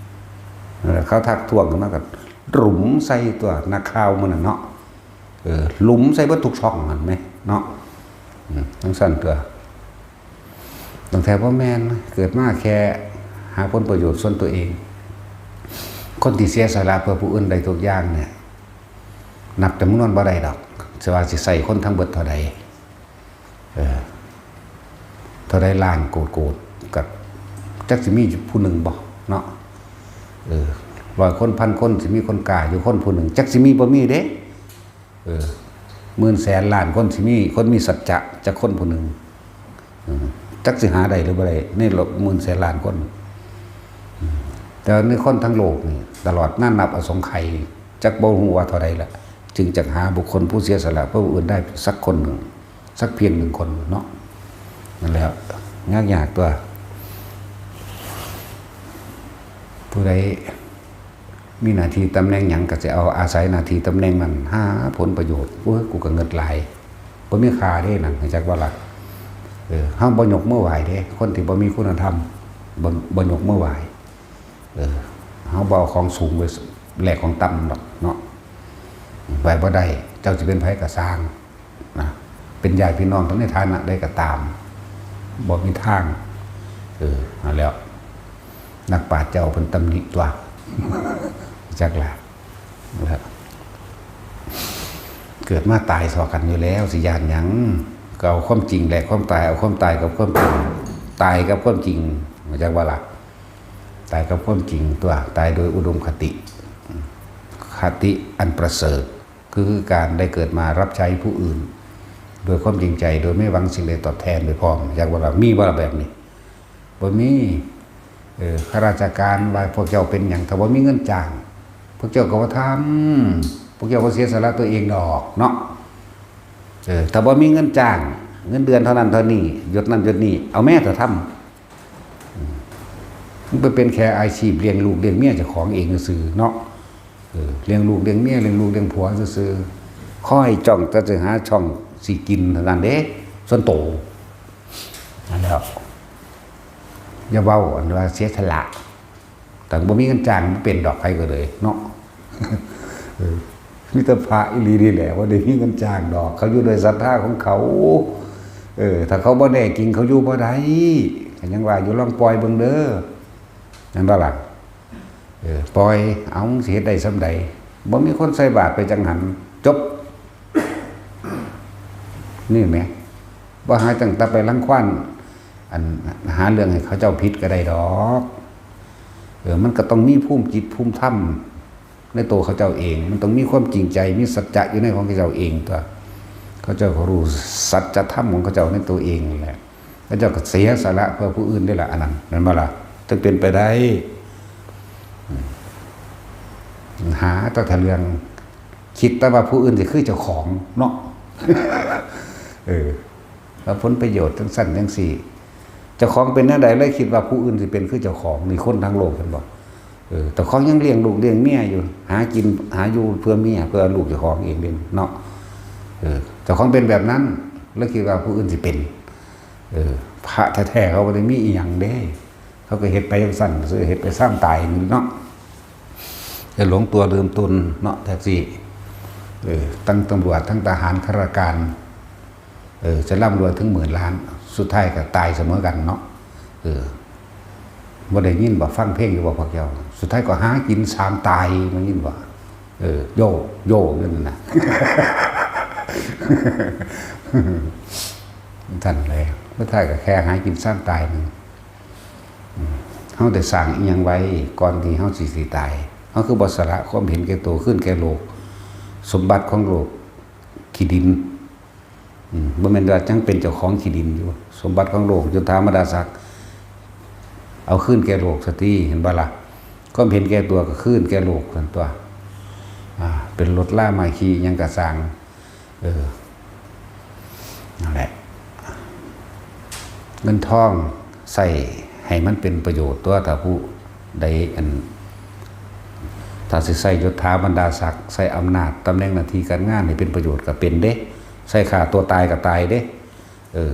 ๆ เออ เขาทักท้วงขึ้นมาก็หลุมใส่ตัวนักข่าวมื้อนั้นเนาะ เออ หลุมใส่เบิดทุกช่องหั่นแหมเนาะ อืม จั่งซั่นตัว ตั้งแต่บ่แม่น เกิดมาแค่หาผลประโยชน์ส่วนตัวเอง คนที่เสียสละเพื่อผู้อื่นได้ทุกอย่างเนี่ย นับจำนวนบ่ได้ดอก สิว่าสิใส่คนทั้งเบิดเท่าใด เออ เท่าใดล้านโกดๆ กับจักสิมีผู้หนึ่งบ่เนาะ เออ ร้อยคน พันคน สิมีคนกล้าอยู่คนผู้หนึ่ง จักสิมีบ่มีเด้ เออ หมื่นแสนล้านคน สิมีคนมีสัจจะจักคนผู้หนึ่ง เออ จักสิหาได้หรือบ่ได้ ในโลกหมื่นแสนล้านคน อืม แต่ในคนทั้งโลกนี่ ตลอดนานนับอสงไขย จักบ่ฮู้ว่าเท่าใดละ จึงจักหาบุคคลผู้เสียสละเพื่อผู้อื่นได้สักคนหนึ่ง สักเพียงหนึ่งคนเนาะ นั่นแหละ ยากๆ ตัว ผู้ใดมีหน้าที่ตำแหน่งหยังก็สิเอาอาศัยหน้าที่ตำแหน่งนั้นหาผลประโยชน์ โอ้ย กูก็เงิดหลาย บ่มีค่าเด้นั่น รู้จักบ่ล่ะ เออ เฮาบ่ยกมือไหว้เด้ คนที่บ่มีคุณธรรม บ่ บ่ยกมือไหว้ เออ เฮาบ่เอาของสูงไปแลกของต่ำดอกเนาะ ไหว้บ่ได้ เจ้าสิเป็นไผก็ซ่าง นะ เป็นญาติพี่น้องทั้งในฐานะใดก็ตาม บ่มีทาง เออ นั่นแหล้ว นักปราชญ์เจ้าเพิ่นตำหนิตัว จักล่ะ นะ เกิดมาตายซอกันอยู่แล้ว สิย้านหยัง ก็เอาความจริงแลกความตาย เอาความตายกับความจริง ตายกับความจริง รู้จักบ่ล่ะ ตายกับความจริงตัว ตายโดยอุดมคติ คติอันประเสริฐ คือการได้เกิดมารับใช้ผู้อื่น โดยความจริงใจ โดยไม่หวังสิ่งใดตอบแทนโดยพร้อม รู้จักบ่ล่ะ มีบ่ล่ะแบบนี้ บ่มี เออ ข้าราชการว่าพวกเจ้าเป็นหยัง ถ้าบ่มีเงินจ้าง พวกเจ้าก็บ่ทำ พวกเจ้าบ่เสียสละตัวเองดอกเนาะ เออ ถ้าบ่มีเงินจ้าง เงินเดือนเท่านั้นเท่านี้ ยศนั้นยศนี้ เอาแม่เถาะทำ อืม มันไปเป็นแค่อาชีพเลี้ยงลูกเลี้ยงเมียเจ้าของเองซื่อๆ เนาะ เออ เลี้ยงลูกเลี้ยงเมีย เลี้ยงลูกเลี้ยงผัวซื่อๆ คอยจ้องแต่จะหาช่องสิกินเท่านั้นเด้ ส่วนโต นั่นแหล้ว อย่าเว้าอันว่าเสียสละ แต่บ่มีเงินจ้างบ่เป็นดอกไผก็เลยเนาะ เออ มีแต่พระอีหลีนี่แหละ บ่ได้มีเงินจ้างดอก เขาอยู่ด้วยศรัทธาของเขา เออ ถ้าเขาบ่แน่จริงเขาอยู่บ่ได้ ก็ยังว่าอยู่ ลองปล่อยเบิ่งเด้อ นั่นบ่ล่ะ เออ ปล่อย เอา สิเฮ็ดได้ส่ำใด บ่มีคนใส่บาตรไปจังหัน จบ นี่แหม บ่หาตั้งแต่ไปรังควาน อัน หาเรื่องให้เขาเจ้าผิดก็ได้ดอก เออ มันก็ต้องมีภูมิจิตภูมิธรรมในตัวเขาเจ้าเอง มันต้องมีความจริงใจ มีสัจจะอยู่ในของเขาเจ้าเองตัว เขาเจ้าก็รู้สัจธรรมของเขาเจ้าในตัวเองนั่นแหละ เขาเจ้าก็เสียสละเพื่อผู้อื่นได้ละ อันนั้น แม่นบ่ล่ะ จึงเป็นไปได้ อืม หาแต่เรื่อง คิดแต่ว่าผู้อื่นสิคือเจ้าของเนาะ เออ แล้วผลประโยชน์จังซั่นจังซี่ เจ้าของเป็นแนวใดเลยคิดว่าผู้อื่นสิเป็นคือเจ้าของ นี่คนทั้งโลกเห็นบ่ เออ เจ้าของยังเลี้ยงลูกเลี้ยงเมียอยู่ หากินหาอยู่เพื่อเมีย เพื่อลูกเจ้าของเองเด้เนาะ เออ เจ้าของเป็นแบบนั้น แล้วคิดว่าผู้อื่นสิเป็น เออ พระแท้ๆ เขาบ่ได้มีอีหยังเด้ เขาก็เฮ็ดไปจังซั่นซื่อ เฮ็ดไปซ่ามตายนี่เนาะ แต่หลงตัวลืมตนเนาะ แท็กซี่ เออ ทั้งตำรวจ ทั้งทหาร ข้าราชการ เออ จะร่ำรวยถึงหมื่นล้าน สุดท้ายก็ตายเสมอกันเนาะ เออ บ่ได้ยินบ่ ฟังเพลงอยู่บ่พวกเจ้า สุดท้ายก็หากินซ่ามตาย บ่ยินบ่ เออ โย โย อยู่นั่นน่ะ ซั่นเลย สุดท้ายก็แค่หากินซ่ามตายนั่น อืม เฮาได้สร้างอิหยังไว้ก่อนที่เฮาสิสิตาย เฮาคือบ่สละความเห็นแก่ตัวคืนแก่โลก สมบัติของโลก ขี้ดิน อืม บ่แม่นว่าจั่งเป็นเจ้าของที่ดินอยู่ สมบัติของโลก ยศถาบรรดาศักดิ์ เอาคืนแก่โลกซะติ เห็นบ่ล่ะ ความเห็นแก่ตัวก็คืนแก่โลกนั่นตั๊ว อ่า เป็นรถลามาขี่หยังกะซ่าง เออ นั่นแหละ เงินทองใช้ให้มันเป็นประโยชน์ตั๊ว ถ้าผู้ใดอัน ถ้าสิใช้ยศถาบรรดาศักดิ์ ใช้อำนาจ ตำแหน่งหน้าที่การงานให้เป็นประโยชน์ก็เป็นเด้ ใช้ฆ่าตัวตายก็ตายเด้ เออ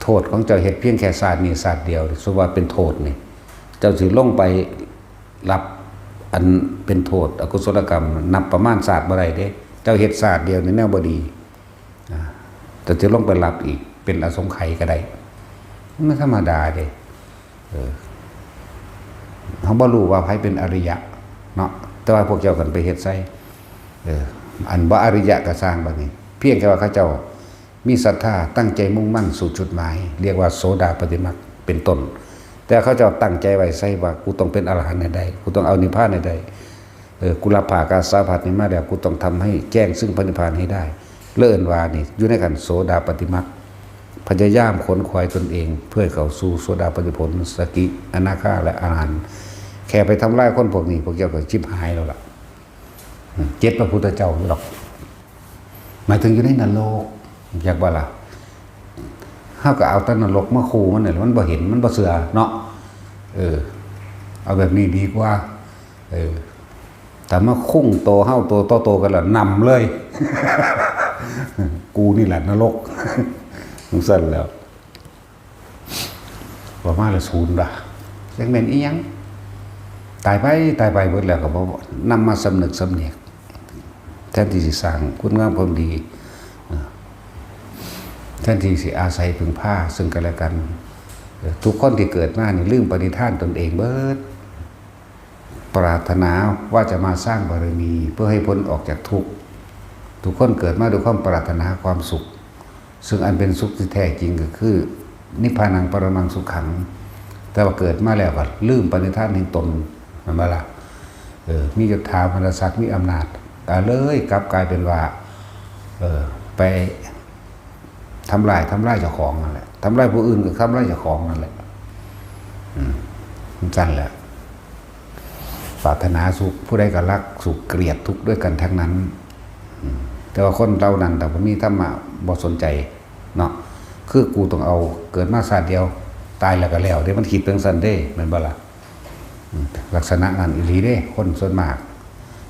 โทษของเจ้าเฮ็ดเพียงแค่ชาตินี้ชาติเดียว สมมุติว่าเป็นโทษนี่ เจ้าสิลงไปรับอันเป็นโทษอกุศลกรรม นับประมาณชาติบ่ได้เด้ เจ้าเฮ็ดชาติเดียวนี่แนวบ่ดี อ่า เจ้าสิลงไปรับอีกเป็นอสงไขยก็ได้ มันธรรมดาเด้ เออ เฮาบ่รู้ว่าไผเป็นอริยะเนาะ แต่ว่าพวกเจ้ากันไปเฮ็ดใส่ เออ อันบ่อริยะก็ซ่างบัดนี้ เพียงแค่ว่าเขาเจ้ามีศรัทธาตั้งใจมุ่งมั่นสู่จุดหมาย เรียกว่าโสดาปัตติมรรคเป็นต้น แต่เขาเจ้าตั้งใจไว้ใส่ว่า กูต้องเป็นอรหันต์ให้ได้ กูต้องเอานิพพานให้ได้ เออ กูรับผ้ากาสาวพัสตร์นี้มาแล้ว กูต้องทำให้แจ้งซึ่งพระนิพพานให้ได้ เลิศว่านี่ อยู่ในขั้นโสดาปัตติมรรค พยายามขวนขวายตนเอง เพื่อเข้าสู่โสดาปัตติผล สกิ อนาคา และอรหันต์ แค่ไปทำลายคนพวกนี้ พวกเจ้าก็ชิบหายแล้วล่ะ อืม เจ็ดพระพุทธเจ้าอยู่ดอก หมายถึงอยู่ในนรก อยากว่าล่ะ เฮาก็เอาแต่นรกมาคู่มันนี่แหละ มันบ่เห็น มันบ่เชื่อเนาะ เออ เอาแบบนี้ดีกว่า เออ แต่มาคุ้งโตเฮาโตต่อโตกันละนำเลย กูนี่แหละนรก จั่งซั่นแล้ว ประมาณละศูนย์ละ จักแม่นอีหยัง ตายไป ตายไปเบิดแล้วก็บ่นำมาสำนึกสำเนียก แทนที่สิสร้างคุณงามความดี เออ แทนที่สิอาศัยพึ่งพาซึ่งกันและกัน เออ ทุกคนที่เกิดมานี่ลืมปณิธานตนเองเบิด ปรารถนาว่าจะมาสร้างบารมีเพื่อให้พ้นออกจากทุกข์ ทุกคนเกิดมาด้วยความปรารถนาความสุข ซึ่งอันเป็นสุขที่แท้จริงก็คือ นิพพานังปรมังสุขัง แต่ว่าเกิดมาแล้วก็ลืมปณิธานแห่งตน แม่นบ่ล่ะ เออ มียศถาบรรดาศักดิ์ มีอำนาจ ก็เลยกลับกลายเป็นว่า เออ ไปทำลาย ทำลายเจ้าของนั่นแหละ ทำลายผู้อื่นก็ทำลายเจ้าของนั่นแหละ อืม จั่งซั่นแหละ ปรารถนาสุข ผู้ใดก็รักสุข เกลียดทุกข์ด้วยกันทั้งนั้น อืม แต่ว่าคนเหล่านั้นถ้าบ่มีธรรมะ บ่สนใจเนาะ คือกูต้องเอาเกิดมาชาติเดียว ตายแล้วก็แล้วเด้ มันคิดจั่งซั่นเด้ แม่นบ่ล่ะ อืม ลักษณะนั้นอีหลีเด้ คนส่วนมาก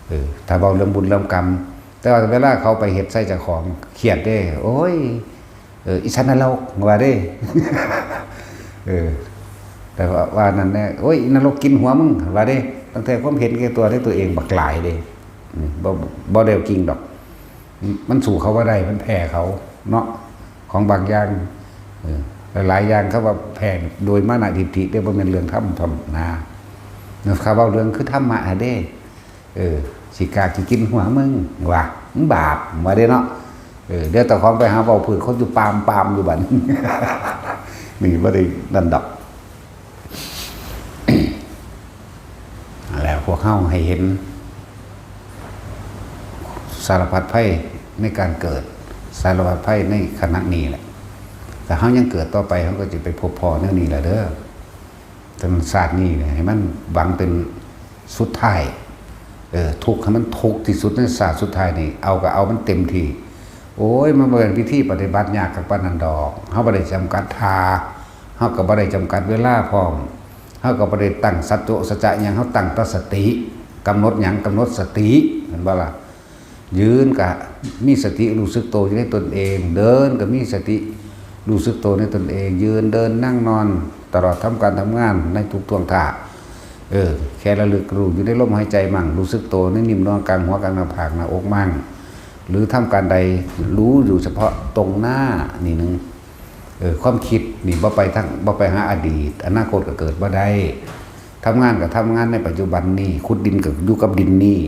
เออ ถ้าเว้าเรื่องบุญเรื่องกรรม แต่ว่าเวลาเขาไปเฮ็ดใส่เจ้าของเครียดเด้ โอ้ย เออ อีสัตว์นรก ว่าเด้ เออ แต่ว่า ว่านั่นแหละ โอ้ย นรกกินหัวมึง ว่าเด้ ตั้งแต่ความเห็นแก่ตัวในตัวเองบักหลายเด้ อืม บ่ บ่ได้เอาจริงดอก มันสู้เขาบ่ได้ มันแพ้เขาเนาะ ของบางอย่าง เออ หลายๆอย่างเขาว่าแพ้โดยมานะทิฏฐิเด้ บ่แม่นเรื่องธรรมธรรมนา เขาเว้าเรื่องคือธรรมะเด้ เออ สิกล้าสิกินหัวมึง ว่า มันบาป ว่าเด้เนาะ เออ เดี๋ยวเจ้าของไปหาเว้าพื้นคนอยู่ปามปามอยู่บัดนี้ นี่บ่ได้นั่นดอก แล้วพวกเฮาให้เห็น สารพัดภัยในการเกิด สารพัดภัยในขณะนี้แหละ ถ้าเฮายังเกิดต่อไป เฮาก็จะไปพบพ้อแนวนี้แหละเด้อ แต่มันชาตินี้เนี่ยให้มันหวังเป็นสุดท้าย เออ ทุกข์ให้มันทุกข์ที่สุดในชาติสุดท้ายนี่ เอาก็เอามันเต็มที่ โอ้ย มันบ่เป็นวิธีปฏิบัติยากคักปานนั้นดอก เฮาบ่ได้จำกัดท่า เฮาก็บ่ได้จำกัดเวลาพร้อม เฮาก็บ่ได้ตั้งสัจโจะสัจจะหยัง เฮาตั้งแต่สติ กำหนดหยัง กำหนดสติ แม่นบ่ล่ะ ยืนก็มีสติรู้สึกโตอยู่ในตนเอง เดินก็มีสติรู้สึกโตในตนเอง ยืนเดินนั่งนอน ตลอดทำการทำงานในทุกท่วงท่า เออ แค่ระลึกรู้อยู่ในลมหายใจมั่ง รู้สึกโตในนิ่มนวลกลางหัวกลางหน้าผากหน้าอกมั่ง หรือทำการใดรู้อยู่เฉพาะตรงหน้านี่หนึ่ง เออ ความคิดนี่บ่ไปทาง บ่ไปหาอดีต อนาคตก็เกิดบ่ได้ ทำงานก็ทำงานในปัจจุบันนี่ ขุดดินก็อยู่กับดินนี่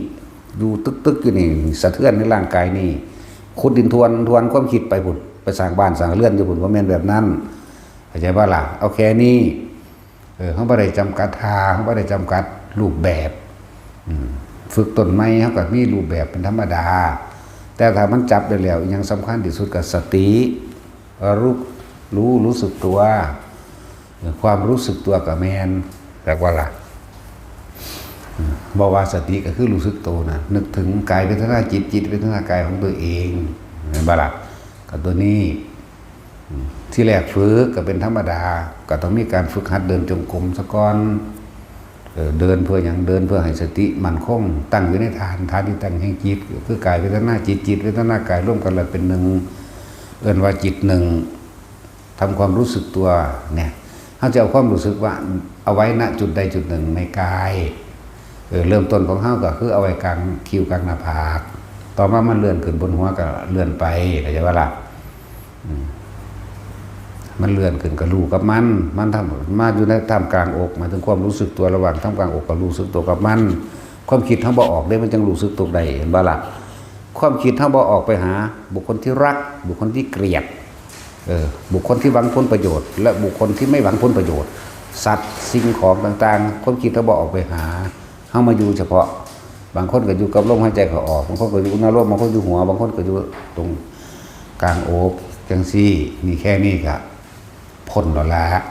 อยู่ตึกๆอยู่นี่ สะเทือนในร่างกายนี่ ขุดดินทวน ทวนความคิดไปพุ้น ไปสร้างบ้านสร้างเรือนอยู่พุ้น บ่แม่นแบบนั้น เข้าใจบ่ล่ะ เอาแค่นี้ เออ เฮาบ่ได้จำกัดท่า เฮาบ่ได้จำกัดรูปแบบ อืม ฝึกต้นไม้ เฮาก็มีรูปแบบเป็นธรรมดา แ แต่ถ้ามันจับได้แล้ว อีหยังสำคัญที่สุดก็สติ รู้ รู้ รู้สึกตัว ความรู้สึกตัวก็แม่น แปลว่าล่ะ บอกว่าสติก็คือรู้สึกตัวนะ นึกถึงกายเวทนาจิต จิตเวทนากายของตัวเอง เห็นบ่ล่ะ กับตัวนี้ ที่แรกฝึกก็เป็นธรรมดา ก็ต้องมีการฝึกหัดเดินจงกรมซะก่อน เออ เดินเพื่อหยัง เดินเพื่อให้สติมั่นคง ตั้งอยู่ในฐาน ฐานที่ตั้งแห่งจิต ก็คือกายเวทนาจิต จิตเวทนากายรวมกันแล้วเป็นหนึ่ง เอิ้นว่าจิตหนึ่ง ทำความรู้สึกตัวเนี่ย เฮาจะเอาความรู้สึกว่าเอาไว้ณจุดใดจุดหนึ่งในกาย เออ เริ่มต้นของเฮาก็คือเอาไว้กลางคิ้วกลางหน้าผาก ต่อมามันเลื่อนขึ้นบนหัวก็เลื่อนไป เข้าใจบ่ล่ะ อืม มันเลื่อนขึ้นก็รู้กับมัน มันทำ มาอยู่ในท่ามกลางอก หมายถึงความรู้สึกตัวระหว่างท่ามกลางอกกับรู้สึกตัวกับมัน ความคิดเฮาบ่ออกเด้ มันจั่งรู้สึกตัวได้ เห็นบ่ล่ะ ความคิดเฮาบ่ออกไปหาบุคคลที่รัก บุคคลที่เกลียด เออ บุคคลที่หวังผลประโยชน์ และบุคคลที่ไม่หวังผลประโยชน์ สัตว์ สิ่งของต่างๆ ความคิดเฮาบ่ออกไปหา เฮามาอยู่เฉพาะ บางคนก็อยู่กับลมหายใจเข้าออก บางคนก็อยู่อุณาโลม บางคนอยู่หัว บางคนก็อยู่ตรงกลางอก จั่งซี้ นี่แค่นี้ก็พ้นแล้วล่ะ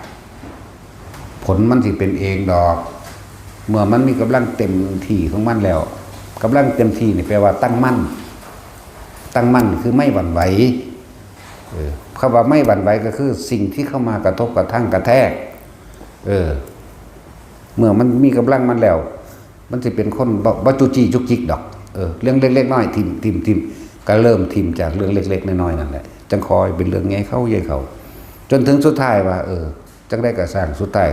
ผลมันสิเป็นเองดอก เมื่อมันมีกำลังเต็มที่ของมันแล้ว กำลังเต็มที่นี่แปลว่าตั้งมั่น ตั้งมั่นคือไม่หวั่นไหว เออ คำว่าไม่หวั่นไหวก็คือสิ่งที่เข้ามากระทบกระทั่งกระแทก เออ เมื่อมันมีกำลังมันแล้ว มันสิเป็นคนบ่ บ่จุกจี้จุกจิกดอก เออ เรื่องเล็กๆน้อยๆ ถิ่ม ถิ่ม ถิ่ม ก็เริ่มถิ่มจากเรื่องเล็กๆน้อยๆนั่นแหละ จั่งค่อยเป็นเรื่องใหญ่เข้าใหญ่เข้า จนถึงสุดท้ายว่า เออ จั่งใดก็ซ่าง สุดท้าย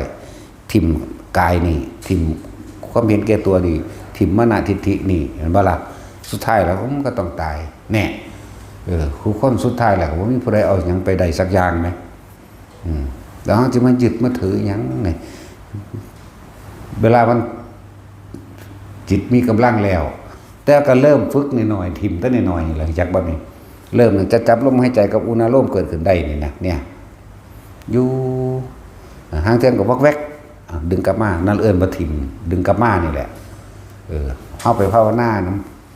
ถิ่มกายนี่ ถิ่มความเห็นแก่ตัวนี่ ถิ่มมานะทิฏฐินี่ เห็นบ่ล่ะ สุดท้ายแล้วมันก็ต้องตาย แน่ เออ ผู้คนสุดท้ายแล้วก็บ่มีผู้ใดเอาหยังไปได้สักอย่างแหม อืม แล้วเฮาสิมายึดมาถือหยังนี่ เวลามันจิตมีกำลังแล้ว แต่ก็เริ่มฝึกน้อยๆ ถิ่มแต่น้อยๆ นี่แหละ จักบ่นี่ เริ่มจะจับลมหายใจกับอุณาโลมเกิดขึ้นได้นี่นะ เนี่ย อยู่ ห่างเทื่อก็วอกแวก อ่ะ ดึงกลับมา นั่นเอิ้นว่าถิ่ม ดึงกลับมานี่แหละ เออ เฮาไปภาวนาน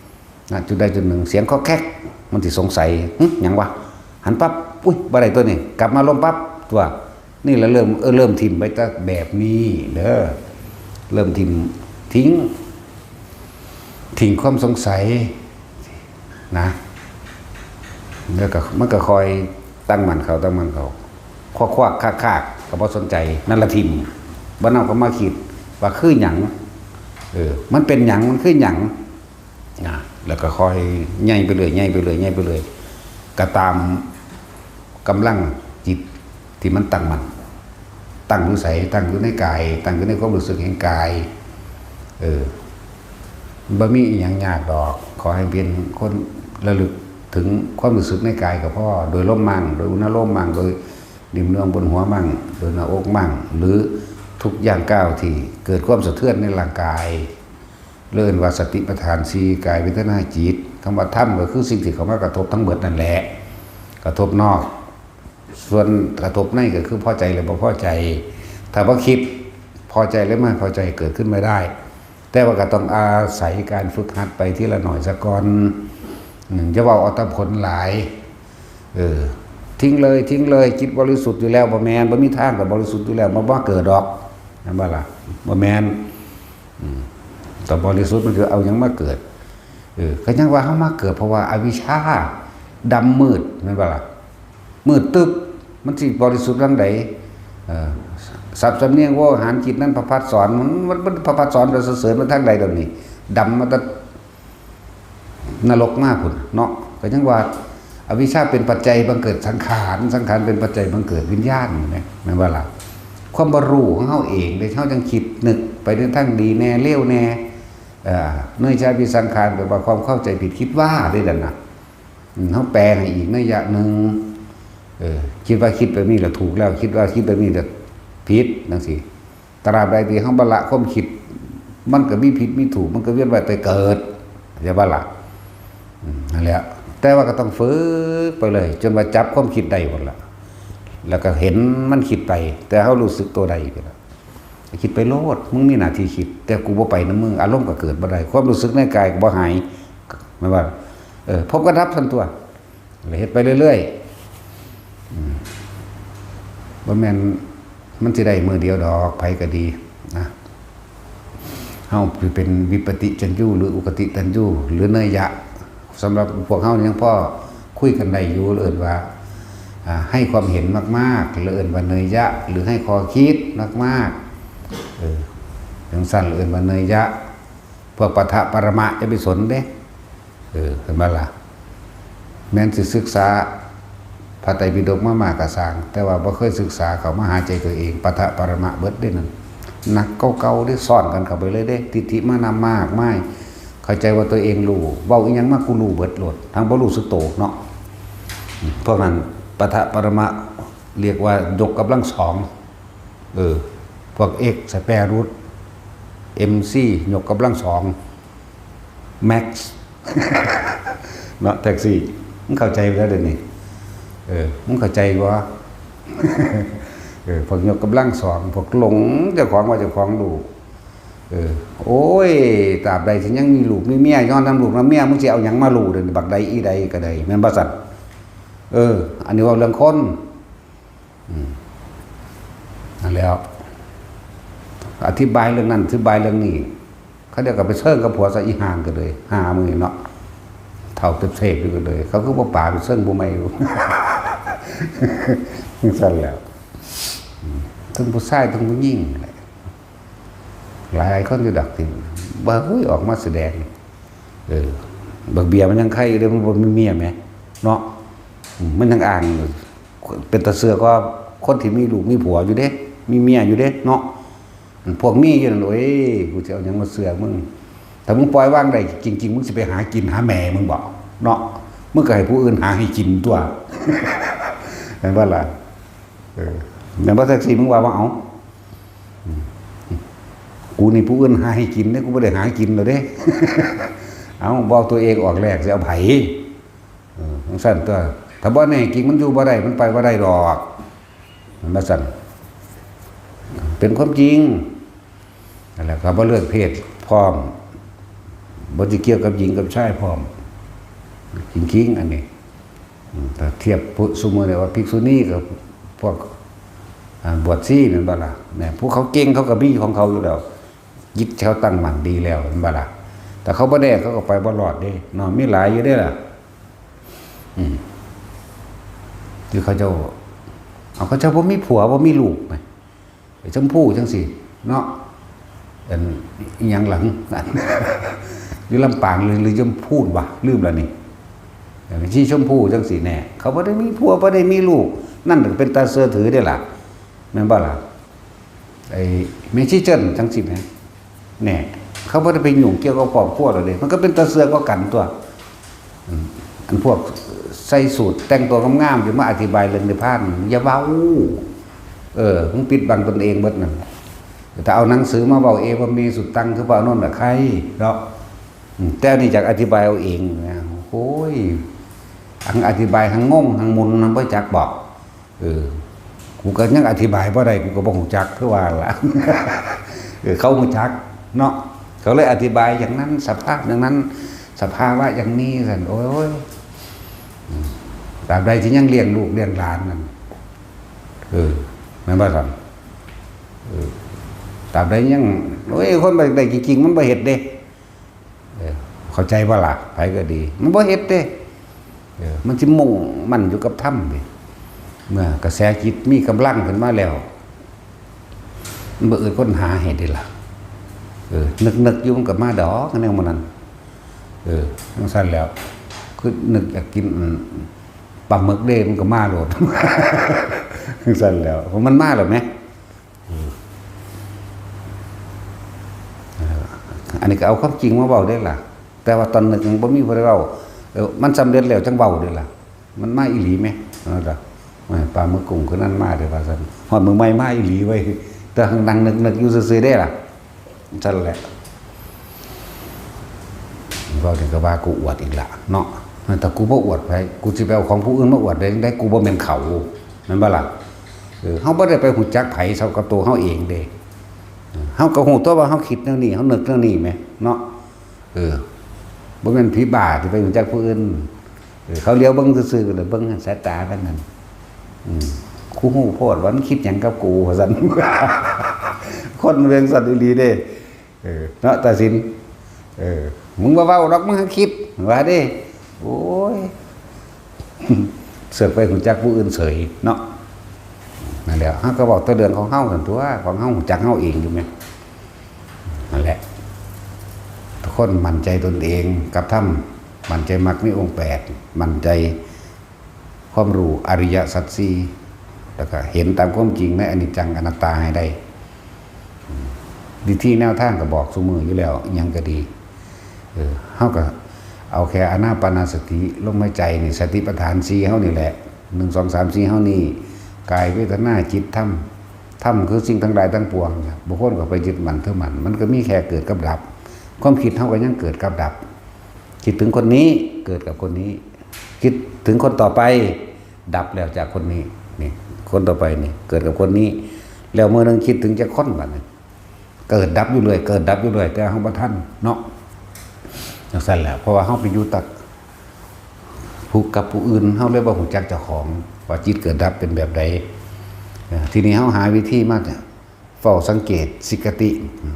ำ นะ จุดใดจุดหนึ่ง เสียงคอกแคก มันสิสงสัย หึ หยังวะ หันปั๊บ อุ๊ย บ่ได้ตัวนี้ กลับมาลมปั๊บ ตัว นี่แหละเริ่ม เออ เริ่มถิ่มไปแต่แบบนี้เด้อ เริ่มถิ่ม ทิ้ง ทิ้งความสงสัย นะ แล้วก็ มันก็ค่อยตั้งมั่นเข้า ตั้งมั่นเข้า ควักๆ คากๆ ก็บ่สนใจ นั่นละถิ่ม บ่นำก็มาคิดว่าคือหยัง เออ มันเป็นหยัง มันคือหยัง นะ แล้วก็ค่อยใหญ่ไปเรื่อย ใหญ่ไปเรื่อย ใหญ่ไปเรื่อย ก็ตามกำลังจิตที่มันตั้งมั่น ตั้งอยู่ไส ตั้งอยู่ในกาย ตั้งอยู่ในความรู้สึกแห่งกาย เออ บ่มีอิหยังยากดอก ขอให้เป็นคนระลึกถึงความรู้สึกในกายก็พอ โดยลมมั่ง โดยอุณาโลมมั่ง โดยริมเนืองบนหัวมั่ง โดยหน้าอกมั่ง หรือทุกย่างก้าวที่เกิดความสะเทือนในร่างกาย เรียกว่าสติปัฏฐานสี่ กาย เวทนา จิต คำว่าธรรมก็คือสิ่งที่เข้ามากระทบทั้งหมดนั่นแหละ กระทบนอก ส่วนกระทบในก็คือพอใจหรือบ่พอใจ ถ้าบ่คิด พอใจหรือไม่พอใจเกิดขึ้นไม่ได้ แต่ว่าก็ต้องอาศัยการฝึกหัดไปทีละหน่อยซะก่อน อืม อย่าเว้าเอาแต่ผลหลาย เออ ทิ้งเลย ทิ้งเลย จิตบริสุทธิ์อยู่แล้ว บ่แม่น บ่มีทางก็บริสุทธิ์อยู่แล้ว บ่ บ่เกิดดอก แม่นบ่ล่ะ บ่แม่น อืม แต่บริสุทธิ์มันคือเอาหยังมาเกิด เออ ก็ยังว่าเฮามาเกิดเพราะว่าอวิชชาดำมืด แม่นบ่ล่ะ มืดตึ๊บ มันสิบริสุทธิ์จั่งใด เออ สัพพะสัมเนียงโวหารจิตนั้นประภัสสร มัน มัน มันประภัสสรไปสรรเสริญมันทางใดดอกนี่ ดำมาแต่นรกมาพุ้นเนาะ ก็ยังว่าอวิชชาเป็นปัจจัยบังเกิดสังขาร สังขารเป็นปัจจัยบังเกิดวิญญาณ แม่น แม่นบ่ล่ะ ความบ่รู้ของเฮาเองเด้ เฮาจั่งคิดนึกไปในทางดีแน่ เลวแน่ เอ่อ เนยชาพิสังขาร แปลว่าความเข้าใจผิด คิดว่าเด้นั่นน่ะ อืม เฮาแปลให้อีกนัยยะหนึ่ง เออ คิดว่าคิดแบบนี้แหละถูกแล้ว คิดว่าคิดแบบนี้แหละผิด จั่งซี้ ตราบใดที่เฮาบ่ละความคิด มันก็มีผิดมีถูก มันก็เวียนว่ายตายเกิด เข้าใจบ่ล่ะ อืม นั่นแหละ แต่ว่าก็ต้องฝึกไปเลย จนว่าจับความคิดได้พุ้นล่ะ แล้วก็เห็นมันคิดไป แต่เฮารู้สึกตัวได้พุ้นล่ะ คิดไปโลด มึงมีหน้าที่คิด แต่กูบ่ไปนำมึง อารมณ์ก็เกิดบ่ได้ ความรู้สึกในกายก็บ่หาย แม่นบ่ เออ พบกับดับซั่นตั๊ว แล้วเฮ็ดไปเรื่อยๆ อืม บ่แม่นมันสิได้มื้อเดียวดอก ไผก็ดีนะ เฮาสิเป็นวิปปฏิจจัญญู หรืออุคติตัญญู หรือเนยยะ สำหรับพวกเฮายังพอคุยกันได้อยู่ เอิ้นว่า อ่า ให้ความเห็นมากๆ หรือเอิ้นว่าเนยยะ หรือให้ข้อคิดมากๆ เออ จั่งซั้นเอิ้นว่าเนยยะ พวกปะทะปรมะอย่าไปสนเด้ เออ เห็นบ่ล่ะ แม่นสิศึกษาพระไตรปิฎกมามากก็ซ่าง แต่ว่าบ่เคยศึกษาเข้ามาหาใจตัวเอง ปะทะปรมะเบิดเด้นั่น หนักกว่าเก่าเด้ ซ้อนกันเข้าไปเลยเด้ ทิฏฐิมานำมากมาย เข้าใจว่าตัวเองรู้ เว้าอีหยังมากูรู้เบิดโลด ทั้งบ่รู้สึกโตเนาะ พวกนั้นปะทะปรมะ เรียกว่ายกกำลังสอง เออ พวก x square root mc ยกกำลังสอง max เนาะ แท็กซี่ มึงเข้าใจไปแล้วเดี๋ยวนี้ เออ มึงเข้าใจบ่ เออ พวกยกกำลังสอง พวกหลงเจ้าของว่าเจ้าของรู้ เออ โอ้ย ตราบใดที่ยังมีลูกมีเมีย ย้อนนำลูกนำเมีย มึงสิเอาหยังมารู้เดี๋ยวนี้ บักใดอีใดก็ได้ แม่นบ่ซั่น เออ อันนี้เว้าเรื่องคน อืม นั่นแหล้ว อธิบายเรื่องนั้น อธิบายเรื่องนี้ เขาเดียวก็ไปเซิงกับผัวซะ อีห่างก็เลย หามื้อนี้เนาะ เฒ่าเต็บเสพอยู่ก็เลย เขาคือบ่ป๋าไปเซิงผู้ใหม่อยู่ จั่งซั้นแหล้ว อืม ทั้งผู้ชายทั้งผู้หญิงแหละ หลายคนอยู่ดอกที่ว่า เฮ้ย ออกมาแสดง เออ บักเบียมันยังไคอยู่เด้ มันบ่มีเมียแหม เนาะ อืม มันยังอ้างอยู่ เป็นตาเชื่อก็คนที่มีลูกมีผัวอยู่เด้ มีเมียอยู่เด้ เนาะ พวกมีอยู่นั่น โอ้ย กูสิเอาหยังมาเชื่อมึง ถ้ามึงปล่อยวางได้จริงๆ มึงสิไปหากินหาแม่มึงบ่ เนาะ มึงก็ให้ผู้อื่นหาให้กินตั๊ว แม่นบ่ล่ะ เออ แม่นบ่ แท็กซี่ มึงว่าบ่ เอา อืม กูนี่ผู้อื่นหาให้กินเด้ กูบ่ได้หากินแล้วเด้ เอา บ่เอาตัวเองออกแลก สิเอาไผ เออ จั่งซั้นตั๊ว ถ้าบ่แน่จริงมันอยู่บ่ได้ มันไปบ่ได้ดอก มันว่าซั่น เป็นความจริง นั่นแหละ ก็บ่เลือกเพศพร้อม บ่สิเกี่ยวกับหญิงกับชายพร้อม จริงๆ อันนี้ อืม ถ้าเทียบผู้ ซุมื้อนี้ว่าภิกษุณีกับพวก อ่า บวชชีแม่นบ่ล่ะ แหม ผู้เขาเก่งเขาก็มีของเขาอยู่แล้ว จิตเขาตั้งมั่นดีแล้วแม่นบ่ล่ะ แต่เขาบ่แน่เขาก็ไปบ่รอดเด้เนาะ มีหลายอยู่เด้ล่ะ อืม ที่เขาเจ้า เอา เขาเจ้าบ่มีผัวบ่มีลูกแหม ไอ้ชมพูจั่งซี้เนาะ อันอิหยังหลัง อยู่ลำปางหรือ หรือชมพูนวะ ลืมแล้วนี่ เออ ที่ชมพูจั่งซี้แน่ เขาบ่ได้มีผัวบ่ได้มีลูก นั่นเป็นตาเชื่อถือเด้ล่ะ แม่นบ่ล่ะ ไอ้แม่ชีเจิ้นจั่งซี้แหม แน่ เขาบ่ได้ไปยุ่งเกี่ยวกับครอบครัวแล้วเด้ มันก็เป็นตาเชื่อก็กันตั๊ว อืม อันพวกใส่สูทแต่งตัวงามๆ อยู่มาอธิบายเรื่องนิพพาน อย่าเว้า เออ มึงปิดบังตนเองเบิดนั่น ถ้าเอาหนังสือมาเว้า เอวะเม สุตตัง คือพระอานนท์น่ะ ใครเนาะ อืม แต่อันนี้อยากอธิบายเอาเองนะ โอ้ย ทั้งอธิบายทั้งงงทั้งหมุนทั้งบ่จักบอก เออ กูก็ยังอธิบายบ่ได้ กูก็บ่ฮู้จักคือว่าล่ะ เออ เขาฮู้จักเนาะ เขาเลยอธิบายอย่างนั้น สภาพอย่างนั้น สภาวะอย่างนี้ซั่น โอ้ย อืม ตราบใดที่ยังเลี้ยงลูกเลี้ยงหลานนั่น เออ แม่นบ่ซั่น เออ ตราบใดยัง โอ้ย คนบ่ได้จริงๆ มันบ่เฮ็ดเด้ เออ เข้าใจบ่ล่ะ ไผก็ดี มันบ่เฮ็ดเด้ เออ มันสิมุ่งมั่นอยู่กับธรรมเด้ เมื่อกระแสจิตมีกำลังขึ้นมาแล้ว มันบ่อึดค้นหาให้เด้ล่ะ เออ นึกๆ อยู่มันก็มาดอก แนวหมู่นั้น เออ จั่งซั้นแหล้ว คือนึกอยากกิน อืม ปลาหมึกเด้ มันก็มาโลด จั่งซั้นแหล้ว มันมาแล้วแหม เออ อันนี้ก็เอาความจริงมาเว้าเด้ล่ะ แต่ว่าตอนนึกยังบ่มีผู้ใดเว้า เออ มันสำเร็จแล้วจั่งเว้าเด้ล่ะ มันมาอีหลีแหม เออ จ้ะ โอ้ย ปลาหมึกกุ้งคือนั่นมาเด้อว่าซั่น ฮอดมื้อใหม่มาอีหลีเว้ย แต่นั่งนึกๆ อยู่ซื่อๆ เด้ล่ะ ซั่นแหละ เว้าถึงก็ว่ากูอวดอีกละเนาะ แต่กูบ่อวดไผ กูสิไปเอาของผู้อื่นมาอวดได้จั่งใด กูบ่แม่นเขา แม่นบ่ล่ะ เออ เฮาบ่ได้ไปฮู้จักไผเท่ากับตัวเฮาเองเด้ เออ เฮาก็ฮู้ตัวว่าเฮาคิดแนวนี้ เฮานึกแนวนี้แหมเนาะ เออ บ่แม่นผีบ้าที่ไปรู้จักผู้อื่น เออ เขาเหลียวเบิ่งซื่อๆ ก็เลยเบิ่งสายตากันนั่น อืม กูฮู้โพดว่ามันคิดหยังกับกู ว่าซั่น คนมันเป็นสัตว์อีหลีเด้ เออ เนาะ ตาสิน เออ มึงบ่เว้าดอก มึงหาคิด ว่าเด้ โอ้ย เสือกไปรู้จักผู้อื่นเฉยเนาะ นั่นแหละ เฮาก็เว้าแต่เรื่องของเฮาซั่นตั๊ว ของเฮารู้จักเฮาเองอยู่แหม นั่นแหละ ทุกคนมั่นใจตนเอง กับธรรม มั่นใจมรรคมีองค์แปด มั่นใจความรู้อริยสัจสี่ แล้วก็เห็นตามความจริงในอนิจจังอนัตตาให้ได้ วิธีแนวทางก็บอกซุมื้ออยู่แล้ว อิหยังก็ดี เออ เฮาก็เอาแค่อานาปานสติ ลมหายใจนี่ สติปัฏฐานสี่เฮานี่แหละ หนึ่ง สอง สาม สี่ เฮานี่ กาย เวทนา จิต ธรรม ธรรมคือสิ่งทั้งหลายทั้งปวง บางคนก็ไปยึดมั่นถือมั่น มันก็มีแค่เกิดกับดับ ความคิดเฮาก็ยังเกิดกับดับ คิดถึงคนนี้ เกิดกับคนนี้ คิดถึงคนต่อไป ดับแล้วจากคนนี้ นี่ คนต่อไปนี่ เกิดกับคนนี้ แล้วมื้อหนึ่งคิดถึงจักคนบัดนี้ เกิดดับอยู่เรื่อย เกิดดับอยู่เรื่อย แต่เฮาบ่ทันเนาะ จั่งซั้นแหละ เพราะว่าเฮาไปอยู่ตัก ผู้กับผู้อื่น เฮาเลยบ่รู้จักเจ้าของ ว่าจิตเกิดดับเป็นแบบใด เอ่อ ทีนี้เฮาหาวิธีมาเฝ้าสังเกต สิกขติ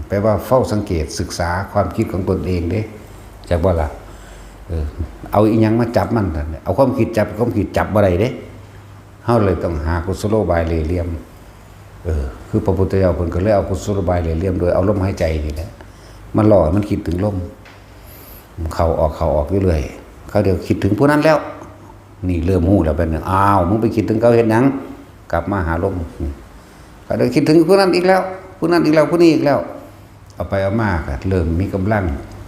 แปลว่าเฝ้าสังเกตศึกษาความคิดของตนเองเด้ จักบ่ล่ะ เออ เอาอิหยังมาจับมัน เอาความคิดจับความคิด จับบ่ได้เด้ เฮาเลยต้องหากุศโลบายเหล่ห์เหลี่ยม เออ คือพระพุทธเจ้าเพิ่นก็เลยเอากุศโลบายเหล่ห์เหลี่ยม โดยเอาลมหายใจนี่แหละ มาล่อให้มันคิดถึงลม เข้าออก เข้าออกอยู่เรื่อย คราวเดียวคิดถึงผู้นั้นแล้ว นี่เริ่มรู้แล้วบัดนี้ อ้าว มึงไปคิดถึงเขาเฮ็ดหยัง กลับมาหาลม นี่ คราวเดียวคิดถึงผู้นั้นอีกแล้ว ผู้นั้นอีกแล้ว ผู้นี้อีกแล้ว เอาไปเอามาก็เริ่มมีกำลัง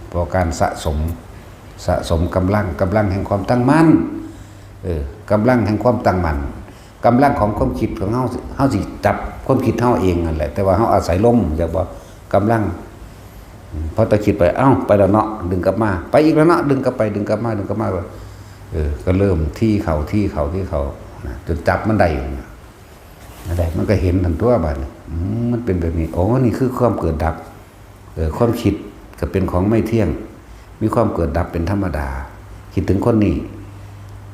เพราะการสะสม สะสมกำลัง กำลังแห่งความตั้งมั่น เออ กำลังแห่งความตั้งมั่น กำลังของความคิดของเฮา เฮาสิจับความคิดเฮาเองนั่นแหละ แต่ว่าเฮาอาศัยลม จักบ่ กำลัง อืม พอแต่คิดไป เอ้า ไปแล้วเนาะ ดึงกลับมา ไปอีกแล้วเนาะ ดึงกลับไป ดึงกลับมา ดึงกลับมา เออ ก็เริ่มถี่เข้า ถี่เข้า ถี่เข้า นะ จนจับมันได้ นั่นแหละ มันก็เห็นทันตัวบัดนี้ อืม มันเป็นแบบนี้ โอ้ นี่คือความเกิดดับ เออ ความคิดก็เป็นของไม่เที่ยง มีความเกิดดับเป็นธรรมดา คิดถึงคนนี้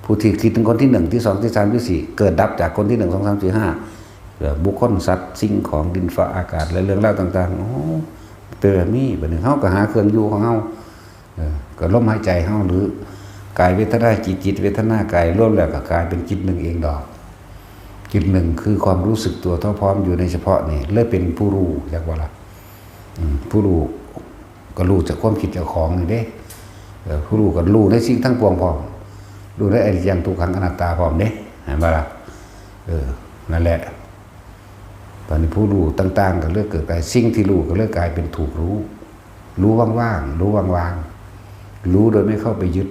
ผู้ที่คิดถึงคนที่หนึ่ง ที่สอง ที่สาม ที่สี่ เกิดดับจากคนที่หนึ่ง สอง สาม สี่ ห้า เอ่อ บุคคล สัตว์ สิ่งของ ดิน ฟ้า อากาศ และเรื่องราวต่างๆ โอ้ เป็นแบบนี้ บัดนี้เฮาก็หาเครื่องอยู่ของเฮา เออ ก็ลมหายใจเฮา หรือกายเวทนาจิต จิตเวทนากาย รวมแล้วก็กลายเป็นจิตหนึ่งเองดอก จิตหนึ่งคือความรู้สึกตัวทั่วพร้อมอยู่ในเฉพาะนี่ เลยเป็นผู้รู้ จักบ่ล่ะ อืม ผู้รู้ก็รู้จากความคิดเจ้าของนี่เด้ เออ ผู้รู้ก็รู้ในสิ่งทั้งปวงพร้อม รู้ในอนิจจังทุกขังอนัตตาพร้อมเด้ เห็นบ่ล่ะ เออ นั่นแหละ ตอนนี้ผู้รู้ต่างๆ ก็เลยเกิดกลาย สิ่งที่รู้ก็เลยกลายเป็นถูกรู้ รู้ว่างๆ รู้ว่างๆ รู้โดยไม่เข้าไปยึด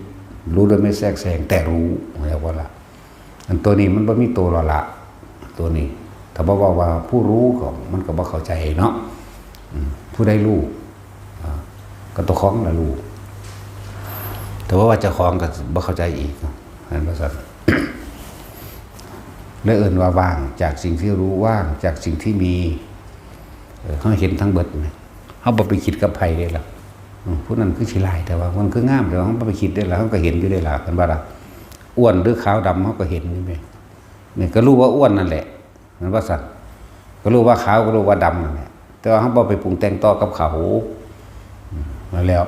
รู้โดยไม่แทรกแซง แต่รู้ เห็นบ่ล่ะ อันตัวนี้มันบ่มีตัวละละ ตัวนี้ ถ้าบ่เว้าว่าผู้รู้ก็ มันก็บ่เข้าใจเนาะ อืม ผู้ใดรู้ อ่า ก็ตัวของน่ะรู้ แต่ว่าเจ้าของก็บ่เข้าใจอีก เห็นบ่ซั่น เลยเอิ้นว่าว่างจากสิ่งที่รู้ ว่างจากสิ่งที่มี เออ เฮาเห็นทั้งเบิดนะ เฮาบ่ไปคิดกับไผเด้ล่ะ อืม ผู้นั้นคือสิหลาย แต่ว่ามันคืองาม แต่ว่าเฮาบ่ไปคิดเด้ล่ะ เฮาก็เห็นอยู่เด้ล่ะ เห็นบ่ล่ะ อ้วนหรือขาวดำ เฮาก็เห็นอยู่เด้ นี่ก็รู้ว่าอ้วนนั่นแหละ แม่นบ่ซั่น ก็รู้ว่าขาว ก็รู้ว่าดำนั่นแหละ แต่ว่าเฮาบ่ไปปรุงแต่งต่อกับเขา อืม นั่นแหล้ว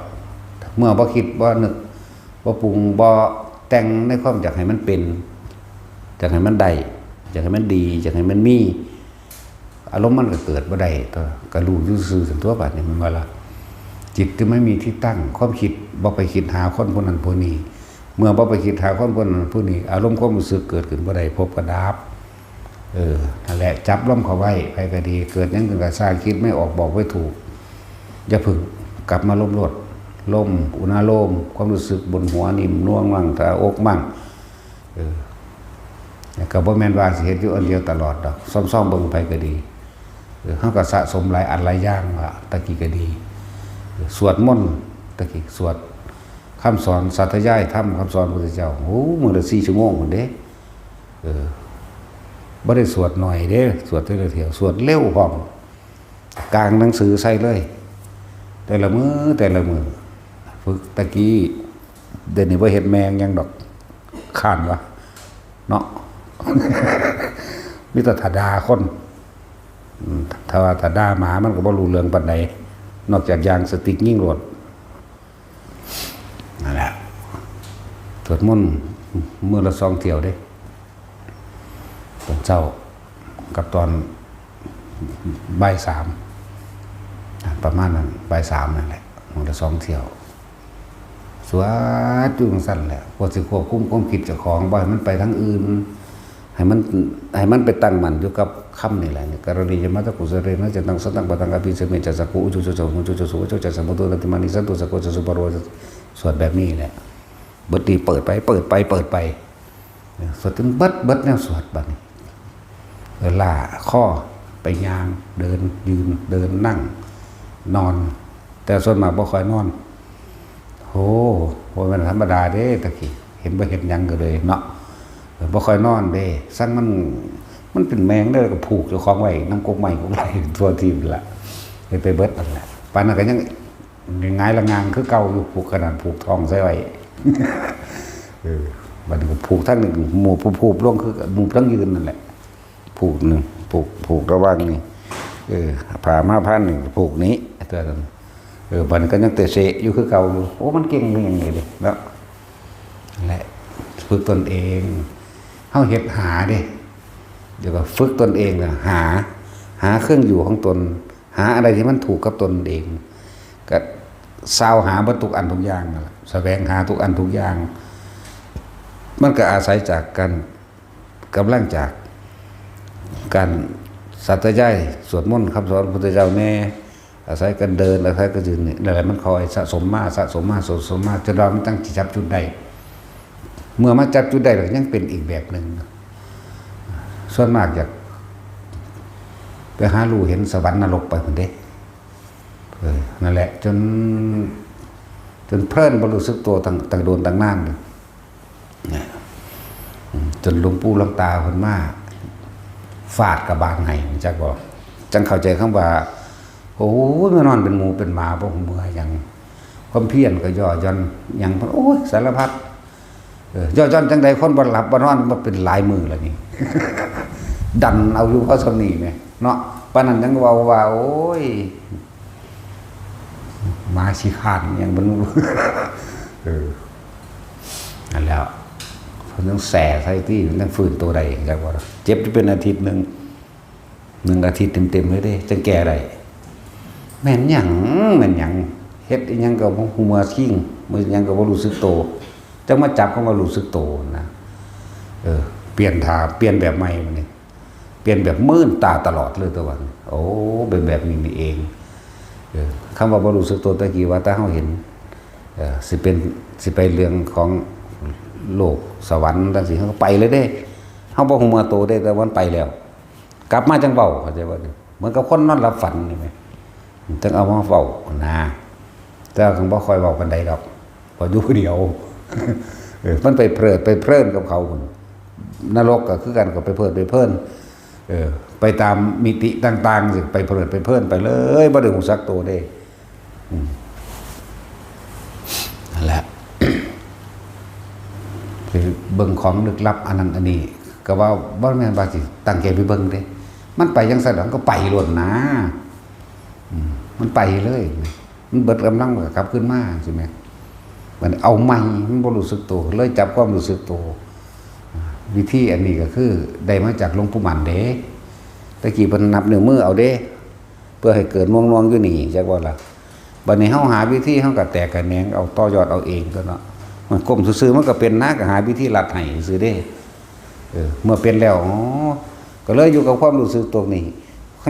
เมื่อบ่คิดบ่นึก บ่ปรุงบ่แต่งในความอยากให้มันเป็น อยากให้มันได้ อยากให้มันดี อยากให้มันมี อารมณ์มันก็เกิดบ่ได้ ก็ ก็รู้อยู่ซื่อๆ ซั่นตั๊ว บัดนี้ แม่นบ่ล่ะ จิตที่ไม่มีที่ตั้ง ความคิดบ่ไปคิดหาคนผู้นั้นผู้นี้ เมื่อบ่ไปคิดหาคนผู้นั้นผู้นี้ อารมณ์ความรู้สึกเกิดขึ้นบ่ได้ ภพก็ดับ เออ นั่นแหละ จับลมเข้าไว้ ไผก็ดี เกิดหยังขึ้นก็ซ่าง คิดไม่ออกบอกไม่ถูก อย่าเพิ่ง กลับมาลมโลด ลม อุณาโลม ความรู้สึกบนหัว นิ่มนวลมั่ง ตาอกมั่ง เออ แล้วก็บ่แม่นว่าสิเฮ็ดอยู่อันเดียวตลอดดอก ซ่อมๆ เบิ่งไผก็ดี เออ เฮาก็สะสมหลายอันหลายอย่างละ ตะกี้ก็ดี เออ สวดมนต์ ตะกี้สวดคำสอน สาธยายธรรมคำสอนพระพุทธเจ้า โอ้ มื้อละสี่ชั่วโมงพุ้นเด้ เออ บ่ได้สวดน้อยเด้ สวดแต่ละเทื่อ สวดเร็วพร้อม กางหนังสือใส่เลย แต่ละมื้อ แต่ละมื้อ ฝึกตะกี้ เดี๋ยวนี้บ่เฮ็ดแม่งหยังดอก ค้านวะ เนาะ มีแต่ถ้าด่าคน อืม ถ้าว่าถ้าด่าหมามันก็บ่รู้เรื่องปานใด นอกจากยางสติ๊กยิงโลด นั่นแหละ สวดมนต์มื้อละสองเที่ยวเด้ ตอนเช้ากับตอนบ่ายสาม ประมาณนั้น บ่ายสามนั่นแหละ มื้อละสองเที่ยว สวดอยู่จั่งซั่นแหละ เพื่อสิควบคุมความคิดเจ้าของ บ่ให้มันไปทางอื่น ให้มัน ให้มันไปตั้งมั่นอยู่กับคำนี่แหละ เนี่ย กรณียมัตตกุสเรนะ จะตังสตังปะตังอภิสเมจะสักขุอุจุจุจหุจุจุสุวจุจัสสะมุตุนันติมานิสันตุสะโกจะสุปโร สวดแบบนี้แหละ บทนี้เปิดไป เปิดไป เปิดไป สวดจนเบิด เบิดแนวสวดบัดนี้ เออ ล้าคอ ไปย่าง เดิน ยืน เดิน นั่ง นอน แต่ส่วนมากบ่ค่อยนอน โอ้ บ่แม่นธรรมดาเด้ ตะกี้ เห็นบ่เฮ็ดหยังก็เลยเนาะ เออ บ่ค่อยนอนเด้ ซังมัน มันเป็นแมงเด้อ ก็ผูกเจ้าของไว้นำกกไม้กกไหล่ทั่วทีปนั่นล่ะ ไป ไปเบิดนั่นแหละ ปานนั้นก็ยัง หงายละงางคือเก่าอยู่ ผูกขนาดผูกท้องใส่ไว้ เออ บัดนี้ก็ผูกทั้งหนึ่ง หมู่ผูกๆ ลงคือหมู่ทั้งยืนนั่นแหละ ผูกหนึ่ง ผูก ผูกระหว่างนี่ เออ ผ้ามาพันหนึ่ง ผูกนี้ ตัวนั้น เออ บัดนี้ก็ยังเตะเสะอยู่คือเก่าอยู่ โอ้ มันเก่งอย่างนี้เลยเนาะ และฝึกตนเอง เฮาเฮ็ดหาเด้ เดี๋ยวก็ฝึกตนเองนะ หา หาเครื่องอยู่ของตน หาอะไรที่มันถูกกับตนเอง ก็ซาวหาเบิดทุกอันทุกอย่างนั่นแหละ แสวงหาทุกอันทุกอย่าง มันก็อาศัยจากการ กำลังจากการสาธยายสวดมนต์คำสอนพระพุทธเจ้าแน่ อาศัยการเดิน อาศัยการยืนนี่ นั่นแหละ มันคอยสะสมมา สะสมมา สะสมมา จนว่ามันตั้งสิจับจุดได้ เมื่อมาจับจุดได้แล้วยังเป็นอีกแบบหนึ่ง ส่วนมากอยากไปหารู้เห็นสวรรค์นรกไปพุ้นเด้ เออ นั่นแหละ จน จนเพลินบ่รู้สึกตัวตั้ง ตั้งโดนตั้งนานเลย นะ อืม จนหลวงปู่หลวงตาเพิ่นมาฟาดกระบาลให้ จักบ่ จังเข้าใจคำว่า โอ้ย มานอนเป็นหมูเป็นหมา บ่ฮู้เมื่อยหยัง ความเพียรก็ย่อหย่อนหยัง โอ้ย สารพัด เออ ย่อหย่อนจังใด คนบ่หลับบ่นอนมาเป็นหลายมื้อแล้วนี่ ดันเอาอยู่พอส่ำนี้แหมเนาะ ปานนั้นยังเว้าว่า โอ้ย หมาขี้คร้านอิหยังบ่รู้ เออ นั่นแหล้ว เพิ่นต้องแส่ใส่ตี้ มันต้องฟื้นตัวได้ จักว่าเจ็บอยู่เป็นอาทิตย์หนึ่ง หนึ่งอาทิตย์เต็มๆเลยเด้ จังแก้ได้ แม่นหยัง แม่นหยัง เฮ็ดอิหยังก็บ่ฮู้เมื่อคิง มื้อหยังก็บ่รู้สึกโต จังมาจับคำว่ารู้สึกโตนะ เออ เปลี่ยนท่า เปลี่ยนแบบใหม่บัดนี้ เปลี่ยนแบบมื่นตาตลอดเลยตัวว่า โอ้ เป็นแบบนี้นี่เอง เออ คำว่าบ่รู้สึกโตตะกี้ว่าแต่เฮาเห็น เออ สิเป็น สิไปเรื่องของโลกสวรรค์จังซี่ เฮาก็ไปเลยเด้ เฮาบ่ฮู้เมื่อโตเด้ แต่มันไปแล้ว กลับมาจังเว้า เข้าใจบ่ เหมือนกับคนนอนหลับฝันนี่แหม จังเอามาเว้านะ แต่ว่าก็บ่ค่อยเว้าปานใดดอก เว้าอยู่ผู้เดียว เออ มันไปเพลิดไปเพลินกับเขาพุ้น นรกก็คือกัน ก็ไปเพลิดไปเพลิน เออ ไปตามมิติต่างๆ สิไปเพลิดไปเพลินไปเลย บ่ได้ฮู้จักโตเด้ อืม นั่นแหละ ไปเบิ่งของลึกลับอันนั้นอันนี้ ก็ว่าบ่แม่นว่าสิตั้งใจไปเบิ่งเด้ มันไปจังซั่นดอก มันก็ไปโลดนะ อืม มันไปเลย มันเบิดกำลังมันก็กลับคืนมา ใช่ไหม มันเอาใหม่ มันบ่รู้สึกโต เลยจับความรู้สึกโต วิธีอันนี้ก็คือได้มาจากหลวงปู่หมันเด้ ตะกี้เพิ่นนับนิ้วมือเอาเด้ เพื่อให้เกิดหน่วงๆอยู่นี่ จักว่าล่ะ บัดนี้เฮาหาวิธี เฮาก็แตกขะแหนงเอา ต่อยอดเอาเองตั๊วเนาะ มันก้มซื่อๆมันก็เป็นนะ ก็หาวิธีลัดให้ซื่อเด้ เออ เมื่อเป็นแล้ว อ๋อ ก็เลยอยู่กับความรู้สึกตัวนี้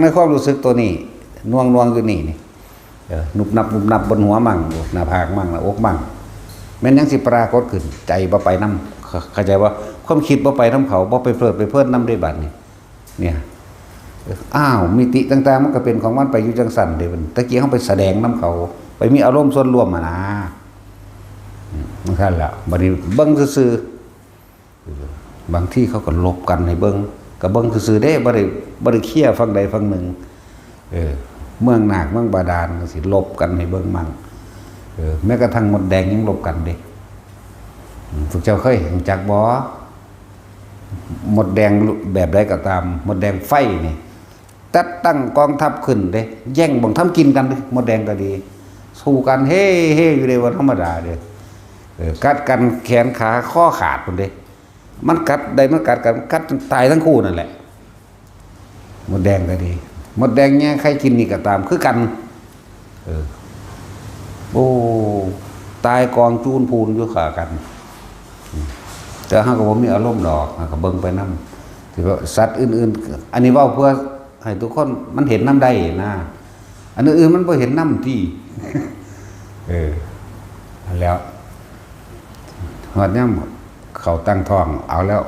ในความรู้สึกตัวนี้ หน่วงๆอยู่นี่นี่ เออ นุบนับนุบนับบนหัวมั่ง หน้าผากมั่ง หน้าอกมั่ง แม่นหยังสิปรากฏขึ้น ใจบ่ไปนำ เข้า เข้าใจบ่ ความคิดบ่ไปนำเขา บ่ไปเพลิดไปเพลินนำเด้บัดนี้ เนี่ย อ้าว มิติต่างๆมันก็เป็นของมันไปอยู่จังซั่นเด้ บัดนี้ ตะกี้เฮาไปแสดงนำเขา ไปมีอารมณ์ส่วนร่วมหั้นนะ อืม จังซั่นล่ะ บัดนี้เบิ่งซื่อๆ บางทีเขาก็หลบกันให้เบิ่ง ก็เบิ่งซื่อๆเด้ บ่ได้ บ่ได้เคลียร์ฝั่งใดฝั่งหนึ่ง เออ เมืองนาค เมืองบาดาลจังซี้ หลบกันให้เบิ่งมั่ง เออ แม้กระทั่งมดแดงยังหลบกันเด้ พวกเจ้าเคยรู้จักบ่ มดแดงแบบใดก็ตาม มดแดงไฟนี่ จัดตั้งกองทัพขึ้นเด้ แย่งบ่องทำกินกันเด้ มดแดงก็ดี สู้กันเฮ่เฮ่อยู่เด้ บ่ธรรมดาเด้ เออ กัดกันแขนขาคอขาดพุ้นเด้ มันกัดได้ มันกัดกัน กัดจนตายทั้งคู่นั่นแหละ มดแดงก็ดี มดแดงแย่งไข่กินนี่ก็ตาม คือกัน เออ โอ้ ตายกองจูนพูนอยู่ขากัน แต่เฮาก็บ่มีอารมณ์ดอก เฮาก็เบิ่งไปนำ ที่ว่าสัตว์อื่นๆ อันนี้เว้าเพื่อให้ทุกคนมันเห็นนำได้นะ อันอื่นๆ มันบ่เห็นนำติ เออ นั่นแหล้ว ฮอดยามเขาตั้งท้อง เอาแล้ว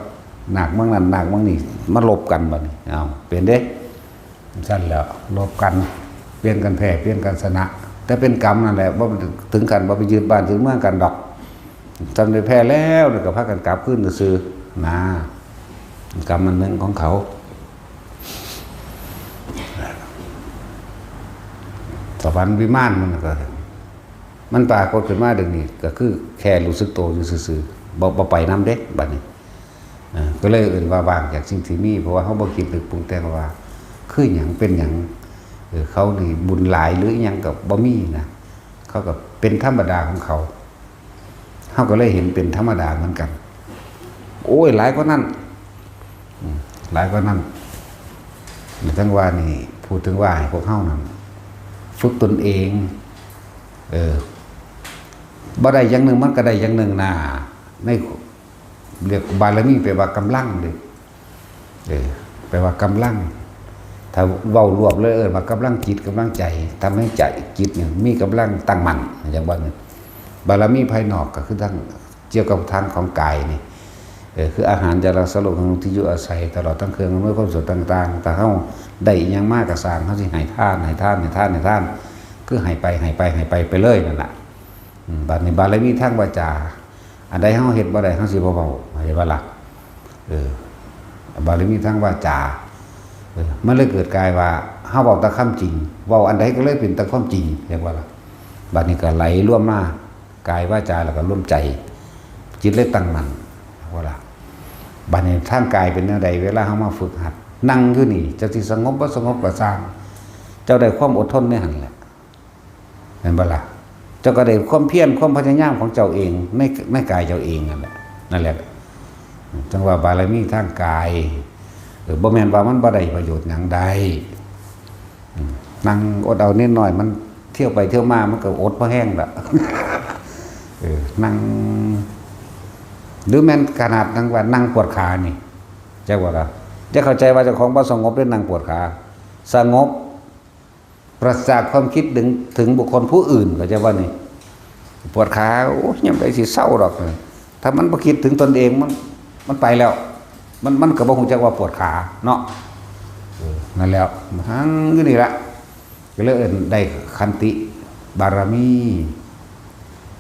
นาคเมืองนั้น นาคเมืองนี้ มาลบกันบัดนี้ เอา เป็นเด้ ซั่นแหล้ว ลบกัน เปลี่ยนกันแพ้ เปลี่ยนกันชนะ แต่เป็นกรรมนั่นแหละ บ่ถึงขั้นว่าไปยึดบ้านยึดเมืองกันดอก ซั่นได้แพ้แล้ว แล้วก็พากันกลับคืนซื่อๆ นะ กรรมอันหนึ่งของเขา สวรรค์วิมานมันก็ มันปรากฏขึ้นมาเดี๋ยวนี้ ก็คือแค่รู้สึกโตอยู่ซื่อๆ บ่ บ่ไปนำเด้ บัดนี้ เออ ก็เลยเอิ้นว่าว่างจากสิ่งที่มี เพราะว่าเฮาบ่คิดนึกปรุงแต่งว่า คือหยัง เป็นหยัง เออ เขานี่บุญหลายหรือหยังก็บ่มีนะ เขาก็เป็นธรรมดาของเขา เฮาก็เลยเห็นเป็นธรรมดาเหมือนกัน โอ้ย หลายกว่านั้น อืม หลายกว่านั้น ทั้งว่านี่ พูดถึงว่าให้พวกเฮานั่น ฝึกตนเอง เออ บ่ได้อย่างหนึ่ง มันก็ได้อย่างหนึ่งนะ ใน เรียกบารมี แปลว่ากำลังเด้ เออ แปลว่ากำลัง ถ้าเว้ารวบเลย เอิ้นว่ากำลังจิต กำลังใจ ทำให้ใจ จิตเนี่ย มีกำลังตั้งมั่น อย่างว่าเนี่ย บารมีภายนอกก็คือทั้ง เกี่ยวกับทางของกายนี่ เออ คืออาหาร จาระ สโลง ที่อยู่อาศัย ตลอดทั้งเครื่องอำนวยความสะดวกต่างๆ ถ้าเฮาได้อิหยังมาก็สร้าง เฮาสิให้ทาน ให้ทาน ให้ทาน ให้ทาน คือให้ไป ให้ไป ให้ไป ไปเลยนั่นล่ะ อืม บัดนี้บารมีทางวาจา อันใดเฮาเฮ็ดบ่ได้ เฮาสิบ่เว้า เห็นบ่ล่ะ เออ บารมีทางวาจา เออ มันเลยเกิดกลายว่า เฮาเว้าแต่ความจริง เว้าอันใดก็เลยเป็นแต่ความจริง เห็นบ่ล่ะ บัดนี้ก็ไหลรวมมา กายวาจาแล้วก็รวมใจ จิตเลยตั้งมั่น เห็นบ่ล่ะ บัดนี้ทางกายเป็นแนวใด เวลาเฮามาฝึกหัด นั่งอยู่นี่ เจ้าสิสงบบ่สงบก็ซ่าง เจ้าได้ความอดทนในหั่นแหละ เห็นบ่ล่ะ เจ้าก็ได้ความเพียร ความพยายามของเจ้าเอง ใน ในกายเจ้าเองนั่นแหละ นั่นแหละ จังว่าบารมีทางกาย เออ บ่แม่นว่ามันบ่ได้ประโยชน์หยัง ได้ อืม นั่งอดเอานิดหน่อย มันเที่ยวไปเที่ยวมา มันก็อดพอแห้งละ เออ นั่ง หรือแม่นขนาดนั่งว่านั่งปวดขานี่ จักว่าล่ะ จะเข้าใจว่าเจ้าของบ่สงบหรือนั่งปวดขา สงบ ปราศจากความคิดถึง ถึงบุคคลผู้อื่น เข้าใจว่านี่ ปวดขา โอ้ย ยามใดสิเซาดอก ถ้ามันบ่คิดถึงตนเอง มัน มันไปแล้ว มัน มันก็บ่ฮู้จักว่าปวดขาเนาะ เออ นั่นแหล้ว หังอยู่นี่ละ ก็เลยเอิ้นได้ขันติบารมี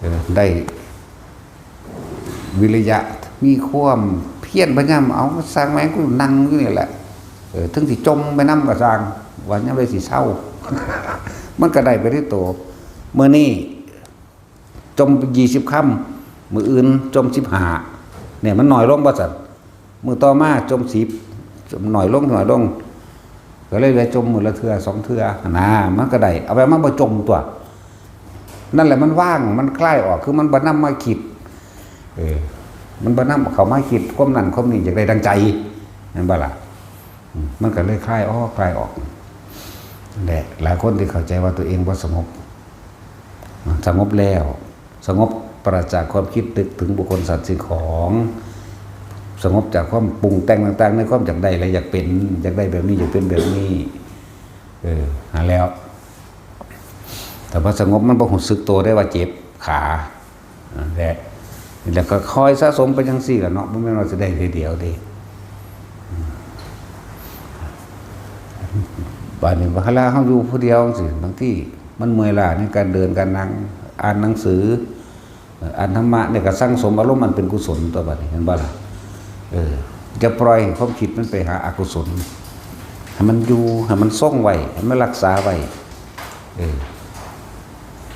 เออ ได้วิริยะ มีความเพียรพยายาม เอา ซ่างแม่ง กูนั่งอยู่นี่แหละ เออ ถึงสิจมไปนำก็ซ่าง ว่ายามใดสิเซา มันก็ได้ไปในโต มื้อนี้ จมยี่สิบคำ มื้ออื่นจมสิบห้า เนี่ย มันน้อยลงบ่ซั่น มื้อต่อมาจมสิบ จมน้อยลง น้อยลง ก็เลยเหลือจมมื้อละเทื่อสองเทื่อหั่นนะ มันก็ได้ เอาไปมาบ่จมตัว นั่นแหละมันว่าง มันคลายออก คือมันบ่นำมาคิด เออ มันบ่นำเข้ามาคิด ความนั่นความนี่อยากได้ดังใจ แม่นบ่ล่ะ อืม มันก็เลยคลายออก คลายออก นั่นแหละ หลายคนที่เข้าใจว่าตัวเองบ่สงบ สงบแล้ว สงบปราศจากความคิดนึกถึงบุคคลสัตว์สิ่งของ สงบจากความปรุงแต่งต่างๆ ในความอยากได้และอยากเป็น อยากได้แบบนี้ อยากเป็นแบบนี้ เออ หาแล้ว แต่พอสงบมันบ่รู้สึกตัวได้ว่าเจ็บขา นั่นแหละ แล้วก็คอยสะสมไปจังซี่ล่ะเนาะ บ่แม่นว่าสิได้ทีเดียวเด้ อืม บาดนี้เวลาเฮาอยู่ผู้เดียวจังซี่ บางทีมันเมื่อยล้าในการเดินการนั่ง อ่านหนังสือ เอ่อ อ่านธรรมะเนี่ยก็สั่งสมอารมณ์อันเป็นกุศลตัวบัดนี้ เห็นบ่ล่ะ เออ จะปล่อยให้ความคิดมันไปหาอกุศล ให้มันอยู่ ให้มันทรงไว้ ให้มันรักษาไว้ เออ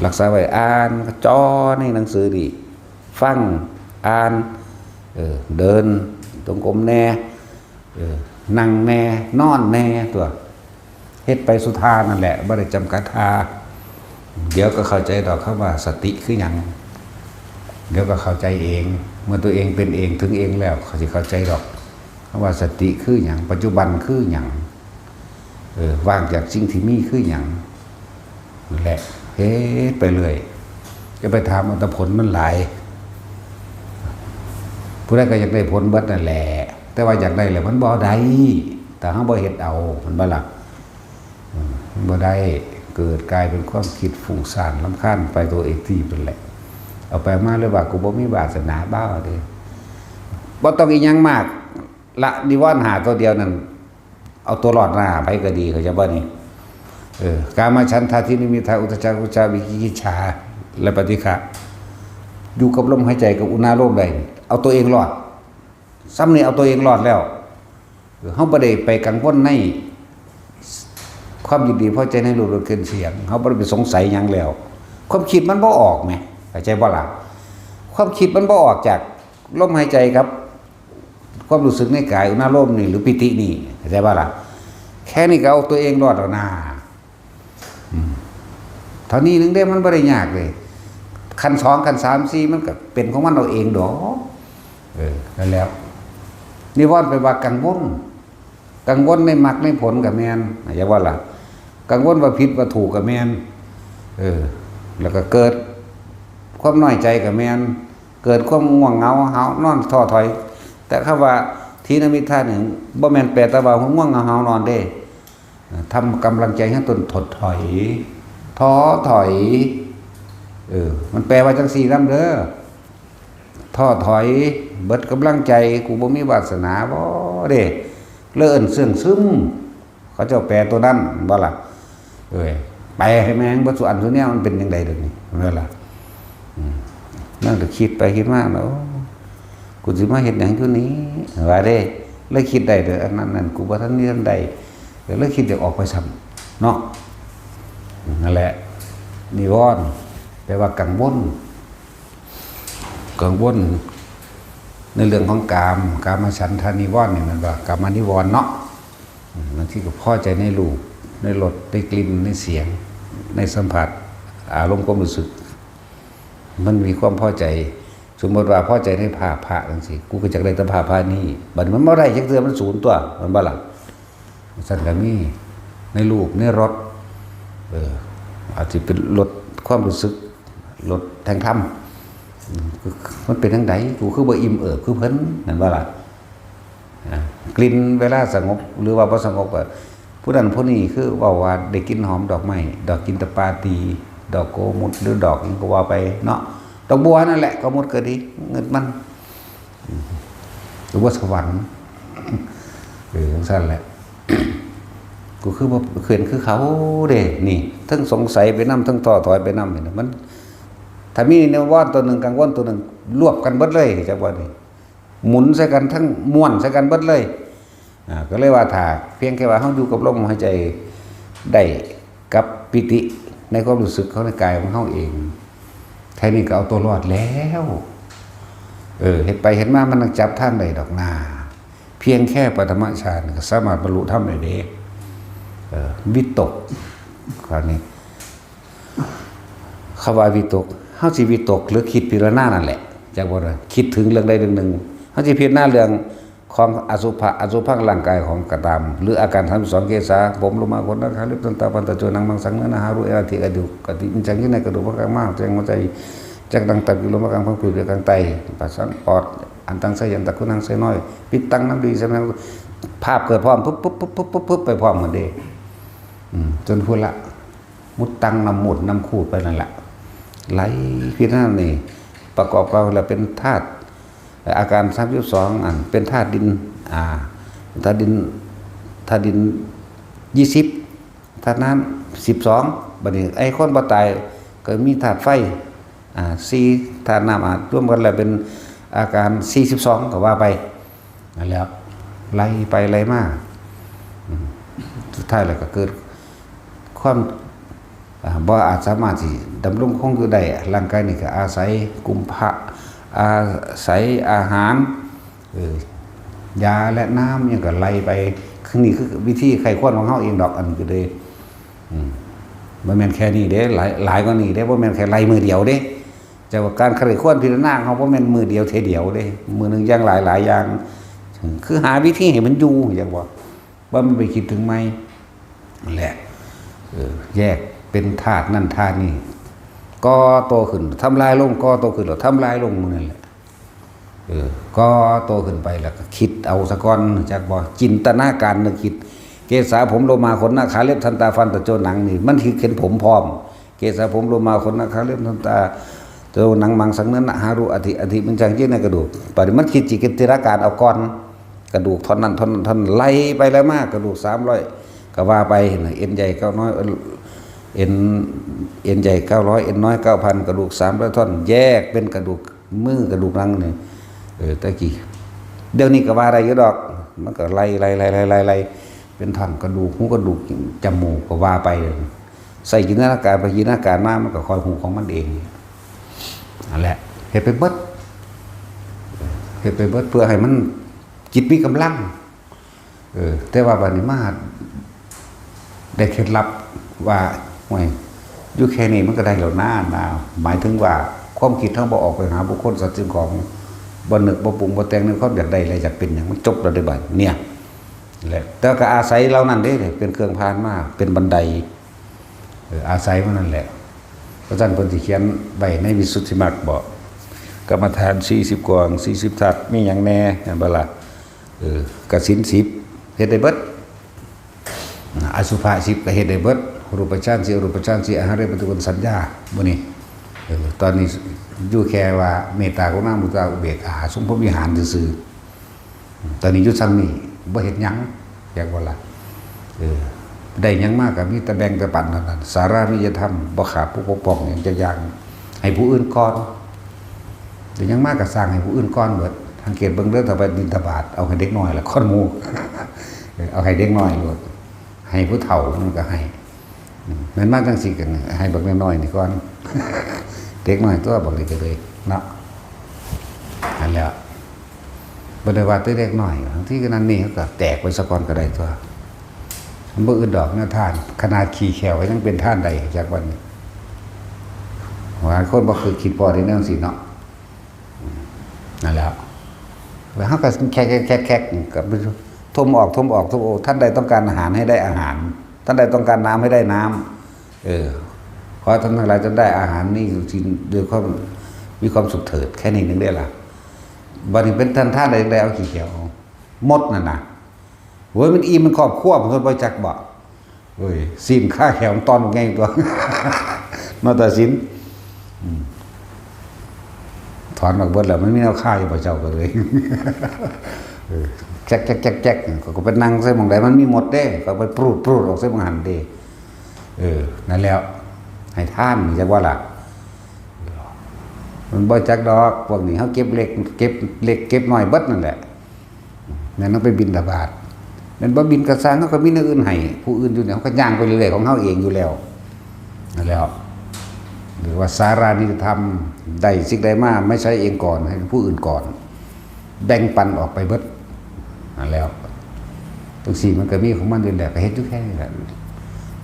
รักษาไว้ อ่าน จ่อในหนังสือนี่ ฟัง อ่าน เออ เดินจงกรมแหน่ เออ นั่งแหน่ นอนแหน่ ตัว เฮ็ดไปสู่ท่านั่นแหละ บ่ได้จำกัดท่า เดี๋ยวก็เข้าใจดอกคำว่าสติคือหยัง เดี๋ยวก็เข้าใจเอง เมื่อตัวเองเป็นเองถึงเองแล้ว เขาสิเข้าใจดอก คำว่าสติคือหยัง ปัจจุบันคือหยัง เออ ว่างจากสิ่งที่มีคือหยัง นั่นแหละ เฮ็ดไปเรื่อย จะไปถามเอาแต่ผลมันหลาย ผู้ใดก็อยากได้ผลเบิดนั่นแหละ แต่ว่าอยากได้แล้วมันบ่ได้ ถ้าเฮาบ่เฮ็ดเอา มันบ่ล่ะ อืม มันบ่ได้ เกิดกลายเป็นความคิดฟุ้งซ่านรำคาญไปตัวเองที่เป็นแหละ เอาไปมาเลยว่ากูบ่มีวาสนา บ้าเด้ บ่ต้องอีหยังมาก ละนิวรณ์ห้าตัวเดียวนั่น เอาตัวรอดหน้าไปก็ดี เข้าใจบ่นี่ เออ กามฉันทาทินมิทาอุทธัจจากุจจาวิจิกิจฉา และปฏิฆะ อยู่กับลมหายใจกับอุณาโลมได้ เอาตัวเองรอด ซ้ำนี่เอาตัวเองรอดแล้ว เออ เฮาบ่ได้ไปกังวลในความยินดีพอใจในรูปรสกลิ่นเสียง เฮาบ่ได้ไปสงสัยหยังแล้ว ความคิดมันบ่ออกแหม เข้าใจบ่ล่ะ ความคิดมันบ่ออกจากลมหายใจครับ ความรู้สึกในกายอุณาโลมนี่ หรือปีตินี่ เข้าใจบ่ล่ะ แค่นี้ก็เอาตัวเองรอดแล้วนะ อืม เท่านี้นึงเด้ มันบ่ได้ยากเลย ขั้นสอง ขั้นสาม สี่ มันก็เป็นของมันเอาเองดอก เออ นั่นแหล้ว นิวรณ์ไปว่ากังวล กังวลในมรรคในผลก็แม่น อย่าว่าล่ะ กังวลว่าผิดว่าถูกก็แม่น เออ แล้วก็เกิดความน้อยใจก็แม่น เกิดความง่วงเหงาหาวนอนท้อถอย แต่คำว่าถีนมิทธานี่ บ่แม่นแปลแต่ว่าง่วงเหงาหาวนอนเด้ ทำกำลังใจให้ตนถดถอย ท้อถอย เออ มันแปลว่าจังซี่นำเด้อ ท้อถอย เบิดกำลังใจ กูบ่มีวาสนาบ่เด้ เลินเสื่องซึม เขาเจ้าแปลตัวนั้นบ่ล่ะ เอ้ย แปลให้แม่งเบิดสุอันสุแนว มันเป็นจังใด๋เดี๋ยวนี้ แม่นล่ะ อืม นั่งก็คิดไปคิดมาแล้ว กูสิมาเฮ็ดหยังอยู่นี่ ว่าเด้ เลยคิดได้เด้อ อันนั้นนั่น กูบ่ทันมีทันใด ก็เลยคิดอยากออกไปซ้ำเนาะ นั่นแหละ นิวรณ์ แปลว่ากังวล กังวล ในเรื่องของกาม กามฉันทานิวรณ์นี่ แม่นบ่ กามนิวรณ์เนาะ อืม บางทีก็พอใจในรูป ในรส ในกลิ่น ในเสียง ในสัมผัส อารมณ์ความรู้สึก มันมีความพอใจ สมมติว่าพอใจในภาพพระจังซี้ กูก็อยากได้แต่ภาพพระนี่ บัดนี้มันบ่ได้จักเทื่อ มันสูญตัว แม่นบ่ล่ะ ซั่นก็มี ในรูป ในรส เออ อาจสิเป็นรสความรู้สึก รสแห่งธรรม อืม มันเป็นจังใด๋ กูคือบ่อิ่มเอิบคือเพิ่น แม่นบ่ล่ะ อ่า กลิ่นเวลาสงบ หรือว่าบ่สงบก็ ผู้นั้นผู้นี้คือเว้าว่าได้กลิ่นหอมดอกไม้ ดอกจินตปาตี ดอกโกมุต หรือดอกหยังก็ว่าไปเนาะ ดอกบัวนั่นแหละ โกมุตก็ดี เงินมัน อืม หรือว่าสวรรค์ เออ จังซั่นแหละ กูคือบ่เห็นคือเขาเด้ นี่ ทั้งสงสัยไปนำ ทั้งท้อถอยไปนำ นี่นะ มัน ถ้ามีนิวรณ์ตัวหนึ่ง กังวลตัวหนึ่ง รวบกันเบิดเลย จักว่านี่ หมุนใส่กันทั้งม้วนใส่กันเบิดเลย อ่า ก็เลยว่าถ้าเพียงแค่ว่าเฮาอยู่กับลมหายใจได้กับปีติในความรู้สึกของในกายของเฮาเอง แค่นี้ก็เอาตัวรอดแล้ว เออ เฮ็ดไปเฮ็ดมามันจับทางได้ดอกนา เพียงแค่ปฐมฌานก็สามารถบรรลุธรรมได้เด้ เออ วิตก คราวนี้ คำว่าวิตก เฮาสิวิตกหรือคิดพิจารณานั่นแหละ จักว่า คิดถึงเรื่องใดเรื่องหนึ่ง เฮาสิพิจารณาเรื่องของอสุภะ อสุภังร่างกายของก็ตาม หรืออาการสามสิบสอง เกสา ผม โลมา ขน หนัง คาง เล็บ ตัน ตา ปัน ตะโจ หนัง มังสัง เนื้อ หนัง หารู ไอ อา ทิ กระดูก กะติ มันจังอยู่ในกระดูก พระกลาง ม้าม แจง หัวใจ จัก ดัง ตับ กิโล มะกัง พังผืด เดือก กลาง ไต ประสาท ปอด อันตัง ไส้ ยัน ตัก ขุน หนัง ไส้น้อย ปิดตัง น้ำดี สมอง ภาพเกิดพร้อม ปุ๊บปุ๊บปุ๊บปุ๊บปุ๊บไปพร้อมกันเด้ อืม จนพุ้นละ มุดตัง น้ำมูดน้ำคูดไปนั่นแหละ ไหลพิจารณานี่ ประกอบกันแล้วเป็นธาตุ อาการสามสิบสอง อันเป็นธาตุดิน อ่า ธาตุดิน ธาตุดิน ยี่สิบ ธาตุน้ำ สิบสอง บัดนี้ไอ้คนบ่ตายก็มีธาตุไฟ อ่า สี่ ธาตุน้ำ อ่า รวมกันแล้วเป็นอาการ สี่สิบสอง ก็ว่าไป นั่นแหละ ไล่ไปไล่มา อืม สุดท้ายแล้วก็เกิดความ อ่า บ่อาจสามารถสิดำรงคงอยู่ได้ ร่างกายนี่ก็อาศัยกุมภะ อาศัยอาหาร เออ ยาและน้ำหยังก็ไล่ไป นี่คือวิธีไข้ควรของเฮาเองดอก อันนี้ก็เลย อืม บ่แม่นแค่นี้เด้ หลาย หลายกว่านี้เด้ บ่แม่นแค่ไล่มื้อเดียวเด้ แต่ว่าการไข้ควรพิจารณาของเฮาบ่แม่นมื้อเดียวเทื่อเดียวเด้ มื้อหนึ่งอย่างหลายหลายอย่าง คือหาวิธีให้มันอยู่ อยากบอก ว่ามันไปคิดถึงไหม นั่นแหละ เออ แยกเป็นธาตุนั่นธาตุนี่ ก่อตัวขึ้น ทำลายลง ก่อตัวขึ้น แล้วทำลายลง มื้อนั่นแหละ เออ ก่อตัวขึ้นไป แล้วก็คิดเอาซะก่อน จักบ่ จินตนาการนึกคิด เกสาผมโลมาขนหน้าขาเล็บทันตาฟันตะโจหนังนี่ มันคิดเห็นผมพร้อม เกสาผมโลมาขนหน้าขาเล็บทันตาโจหนังมังสังเนื้อหนังหารูอธิ อธิมันจังเจนในกระดูก ปฏิมันคิดจิตจินตนาการเอาก่อน กระดูกท่อนนั้นท่อนนั้นท่อนไล่ไปแล้วมาก กระดูกสามร้อย ก็ว่าไปนะ เอ็นใหญ่เก้าน้อย เอ็น เอ็นใหญ่เก้าร้อย เอ็นน้อยเก้าพัน กระดูกสามร้อยท่อน แยกเป็นกระดูกมือกระดูกหนังนี่ เออ ตะกี้ เดี๋ยวนี้ก็ว่าได้อยู่ดอก มันก็ไล่ไล่ไล่ไล่ไล่ไล่ เป็นท่อนกระดูก หูกระดูก จมูก ก็ว่าไปเลย ใส่จินตนาการไปจินตนาการมา มันก็ค่อยฮู้ของมันเอง นั่นแหละ เฮ็ดไปเบิด เฮ็ดไปเบิด เพื่อให้มันจิตมีกำลัง เออ แต่ว่าบัดนี้มาได้เคล็ดลับว่า "โอ้ย อยู่แค่นี้มันก็ได้แล้วนะ" นะ หมายถึงว่าความคิดเฮาบ่ออกไปหาบุคคลสัตว์สิ่งของ บ่นึกบ่ปรุงบ่แต่งในความอยากได้และอยากเป็นหยัง มันจบแล้วเด้บัดเนี่ย แหละ แต่ก็อาศัยเหล่านั้นเด้ เป็นเครื่องผ่านมา เป็นบันได เออ อาศัยมันนั่นแหละ เพราะฉะนั้นเพิ่นสิเขียนไว้ในวิสุทธิมรรคบอก กรรมฐานสี่สิบกอง สี่สิบทัศน์ มีหยังแน่ แม่นบ่ล่ะ เออ กสินสิบ เฮ็ดได้เบิด อสุภะสิบ ก็เฮ็ดได้เบิด รูปฌานสี่ อรูปฌานสี่ อาหารปฏิกูลสัญญา มื้อนี้ เออ ตอนนี้อยู่แค่ว่าเมตตากรุณามุทิตาอุเบกขา สมพรหมวิหารซื่อๆ ตอนนี้อยู่ซ้ำนี่ บ่เฮ็ดหยัง อยากว่าล่ะ เออ ได้หยังมากก็มีแต่แบ่งแต่ปันเท่านั้น สารานิยธรรม บ่ขาดผู้ปกป้องหยังจักอย่าง ให้ผู้อื่นก่อน ได้หยังมากก็สร้างให้ผู้อื่นก่อนเบิด สังเกตเบิ่งเด้อ ถ้าไปบิณฑบาต เอาให้เด็กน้อยละก่อนหมู่ เออ เอาให้เด็กน้อยโลด ให้ผู้เฒ่ามันก็ให้ อืม แม่นมาจังซี่ก็ให้บักน้อยๆนี่ก่อน เด็กน้อยตัวบักนี้ก็เลยเนาะ อันแล้ว บ่ได้ว่าแต่เด็กน้อย บางทีก็นั่นนี่ก็แตกไปซะก่อนก็ได้ตัว มันบ่อึดดอกแนวทาน ขนาดขี้แข้วก็ยังเป็นทานได้ จากวันนี้ ว่าคนบ่คือคิดพอได้แนวสิเนาะ อืม นั่นแหละ แล้วเฮาก็แคะๆๆๆ ก็ไปถมออก ถมออก ถมออก ท่านใดต้องการอาหารให้ได้อาหาร ท่านใดต้องการน้ำให้ได้น้ำ เออ ขอท่านทั้งหลายจงได้อาหารนี้อยู่ที่ ด้วยความ มีความสุขเถิด แค่นี้หนึ่งได้ล่ะ บัดนี้เป็นท่าน ท่านใดจังได้เอาขี้แข้ว หมดนั่นน่ะ โอ้ย มันอิ่ม มันครอบครัว เพิ่นบ่จักบ่ เอ้ย สิ้นค่าแข้วมันตอนบักใหญ่ตัว มาตัดสิน อืม ถอนออกเบิดแล้ว มันมีแนวคาอยู่บ่เจ้าก็เลย เออ แจ๊กแจ๊กแจ๊กแจ๊ก ก็ ก็ไปนั่งใส่หม่องใดมันมีหมดเด้ ก็ไปปรูดปรูดออกใส่หม่องหั้นเด้ เออ นั่นแล้ว ให้ทานจักว่าล่ะ มันบ่จักดอก พวกนี้เฮาเก็บเล็ก เก็บเล็กเก็บน้อยเบิดนั่นแหละ แม่นเฮาไปบิณฑบาต แม่นบ่บิณก็ซ่าง เฮาก็มีแนวอื่นให้ ผู้อื่นอยู่เนี่ย เฮาก็ย่างไปเรื่อยๆของเฮาเองอยู่แล้ว นั่นแหละ หรือว่าสารานิยธรรม ได้สิ่งใดมา ไม่ใช้เองก่อน ให้ผู้อื่นก่อน แบ่งปันออกไปเบิด นั่นแหละ จังซี่มันก็มีของมันอยู่แล้ว ก็เฮ็ดอยู่แค่นี้แหละ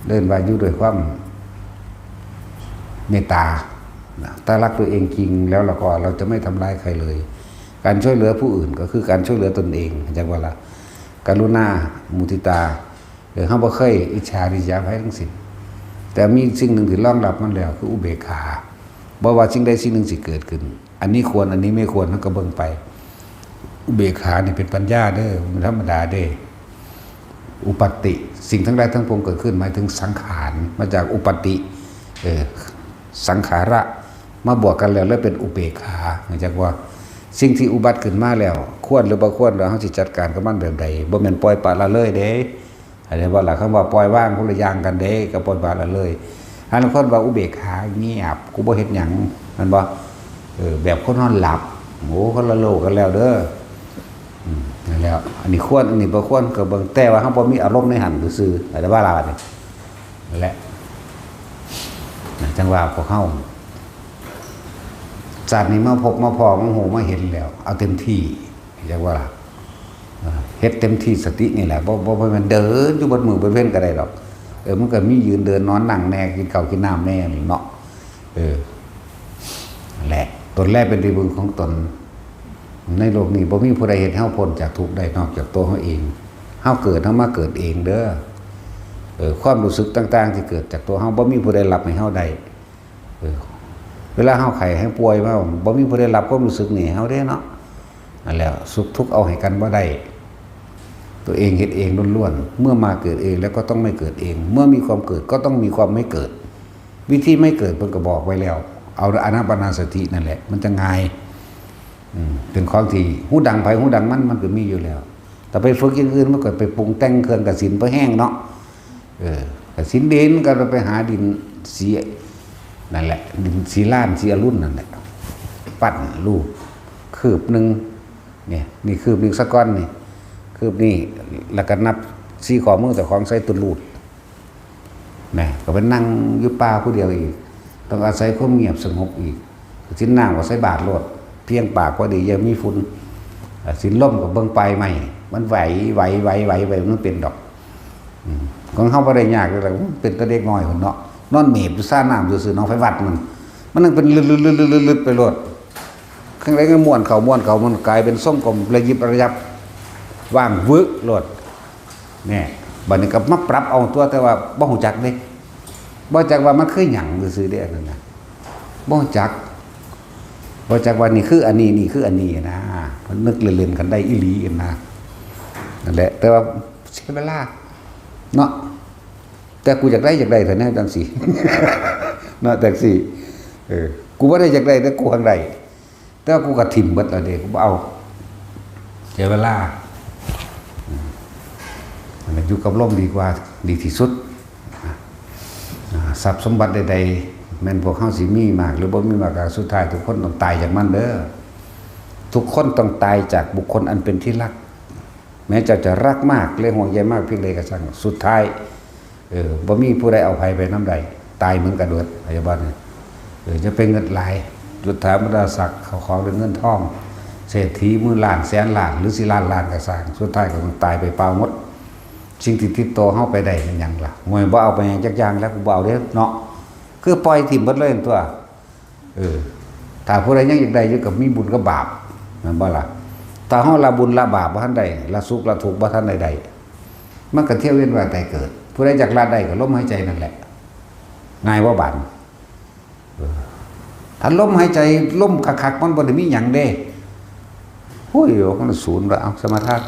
เอิ้นว่าอยู่ด้วยความเมตตา นะ ถ้ารักตัวเองจริงแล้วเราก็ เราจะไม่ทำร้ายใครเลย การช่วยเหลือผู้อื่นก็คือการช่วยเหลือตนเอง จักว่าล่ะ กรุณา มุทิตา เออ เฮาบ่เคยอิจฉาริษยาใครทั้งสิ้น แต่มีสิ่งหนึ่งที่รองรับมันแล้ว คืออุเบกขา บ่ว่าสิ่งใดสิ่งหนึ่งสิเกิดขึ้น อันนี้ควร อันนี้ไม่ควร เฮาก็เบิ่งไป อุเบกขานี่เป็นปัญญาเด้อ มันธรรมดาเด้ อุปัตติ สิ่งทั้งหลายทั้งปวงเกิดขึ้น หมายถึงสังขาร มาจากอุปัตติ เออ สังขาระ มาบวกกันแล้ว แล้วเป็นอุเบกขา เห็นจักว่า สิ่งที่อุบัติขึ้นมาแล้ว ควรหรือบ่ควร แล้วเฮาสิจัดการกับมันแบบใด บ่แม่นปล่อยปละละเลยเด้ อันนี้ว่าล่ะ คำว่าปล่อยวางคนละอย่างกันเด้ กับปล่อยปละละเลย อันคนว่าอุเบกขาเงียบ กูบ่เฮ็ดหยัง แม่นบ่ เออ แบบคนนอนหลับ โอ้ คนละโลกกันแล้วเด้อ อืม นั่นแหละ อันนี้ควร อันนี้บ่ควร ก็เบิ่ง แต่ว่าเฮาบ่มีอารมณ์ในหั้นซื่อๆ อะไรว่าล่ะนี่ นั่นแหละ นะ จังว่าพวกเฮา ชาตินี้มาพบมาพ้อมาฮู้มาเห็นแล้ว เอาเต็มที่ เรียกว่าล่ะ เอ่อ เฮ็ดเต็มที่ สตินี่แหละ บ่ บ่ บ่แม่นเดินอยู่เบิดมื้อเบิดเว็นก็ได้ดอก เออ มันก็มียืนเดินนอนนั่งแหน่ กินข้าวกินน้ำแหน่นี่เนาะ เออ นั่นแหละ ตนแลเป็นที่พึ่งของตน ในโลกนี้บ่มีผู้ใดเฮ็ดให้เฮาพ้นจากทุกข์ได้นอกจากตัวเฮาเอง เฮาเกิด เฮามาเกิดเองเด้อ เออ ความรู้สึกต่างๆที่เกิดจากตัวเฮา บ่มีผู้ใดรับให้เฮาได้ เออ เวลาเฮาไข้เฮาป่วยมา บ่มีผู้ใดรับความรู้สึกนี้ให้เฮาเด้เนาะ นั่นแหละ สุขทุกข์เอาให้กันบ่ได้ ตัวเองเฮ็ดเองล้วนๆ เมื่อมาเกิดเองแล้วก็ต้องไม่เกิดเอง เมื่อมีความเกิดก็ต้องมีความไม่เกิด วิธีไม่เกิดเพิ่นก็บอกไว้แล้ว เอาอานาปานสตินั่นแหละ มันจะง่าย อืม เป็นของที่ฮู้ดังไผฮู้ดังมัน มันก็มีอยู่แล้ว แต่ไปฝึกอย่างอื่นมันก็ไปปรุงแต่งเครื่องกสิณไปแห้งเนาะ เออ กสิณดินก็ไปหาดินสี นั่นแหละ ดินสีล้านสีอรุณนั่นแหละ ปั้นรูป คืบหนึ่ง เนี่ย นี่คืบหนึ่งซะก่อนนี่ คืบนี่ แล้วก็นับสีข้อมือเจ้าของใส่ตุลูด นะ ก็ไปนั่งอยู่ป่าผู้เดียวอีก ต้องอาศัยความเงียบสงบอีก สินน้ำก็ใส่บาตรโลด เพียงปากพอดี อย่ามีฝุ่น อ่า สินลมก็เบิ่งปลายไม้ มันไหว ไหว ไหว ไหว ไหว มันเป็นดอก อืม ของเฮาบ่ได้ยากเลยล่ะ เป็นแต่เด็กน้อยพุ้นเนาะ นอนเมบอยู่ซ่าน้ำซื่อๆ เนาะ ไปวัดมัน มันนั่งเป็นลึดๆๆๆๆ ไปโลด ข้างในก็ม้วนเข้าม้วนเข้า มันกลายเป็นทรงกลมระยิบระยับ ว่างวึกโลด เนี่ย บัดนี้ก็มาปรับเอาตัว แต่ว่าบ่ฮู้จักเด้ บ่จักว่ามันคือหยังซื่อๆเด้ อันนั้นน่ะ บ่จัก บ่จักว่านี่คืออันนี้ นี่คืออันนี้นะ มันนึกเล่นๆ กันได้อีหลีนะ นั่นแหละ แต่ว่าเสียเวลา เนาะ แต่กูอยากได้ อยากได้เท่านั้นจังซี่ เนาะ จังซี่ เออ กูบ่ได้อยากได้ แต่กูหังได้ แต่ว่ากูก็ถิ่มเบิดแล้วเด้ กูบ่เอา เสียเวลา อืม อันนั้นอยู่กับลมดีกว่า ดีที่สุด อ่า ทรัพย์สมบัติใดๆ แม่นพวกเฮาสิมีมากหรือบ่มีมาก ก็สุดท้ายทุกคนต้องตายจากมันเด้อ ทุกคนต้องตายจากบุคคลอันเป็นที่รัก แม้เจ้าจะรักมากและห่วงใยมากเพียงใดก็ช่าง สุดท้าย เออ บ่มีผู้ใดเอาไผไปนำได้ ตายเหมือนกันเบิด พยาบาลเนี่ย เออ จะไปเงินหลาย จุฑาบรรดาศักดิ์ เข้าของหรือเงินทอง เศรษฐีหมื่นล้านแสนล้าน หรือสิล้านล้านก็ช่าง สุดท้ายก็ต้องตายไปเปล่าหมด สิ่งที่ติดตัวเฮาไปได้เป็นหยังล่ะ ห่วย บ่เอาไปหยังจักอย่างแล้ว กูบ่เอาเด้เนาะ คือปล่อยถิ่มเบิดเลยตัว เออ ถ้าผู้ใดยังอยากได้อยู่ก็มีบุญกับบาป แม่นบ่ล่ะ ถ้าเฮาละบุญละบาปบ่ทันได้ ละสุขละทุกข์บ่ทันได้ได้ มันก็เที่ยวเวียนว่ายตายเกิด ผู้ใดอยากละได้ก็ลมหายใจนั่นแหละ ง่ายบ่บาด เออ ถ้าลมหายใจ ลมคักๆ มันบ่ได้มีหยังเด้ โอ้ย มันศูนย์ละ เอาสมาทาน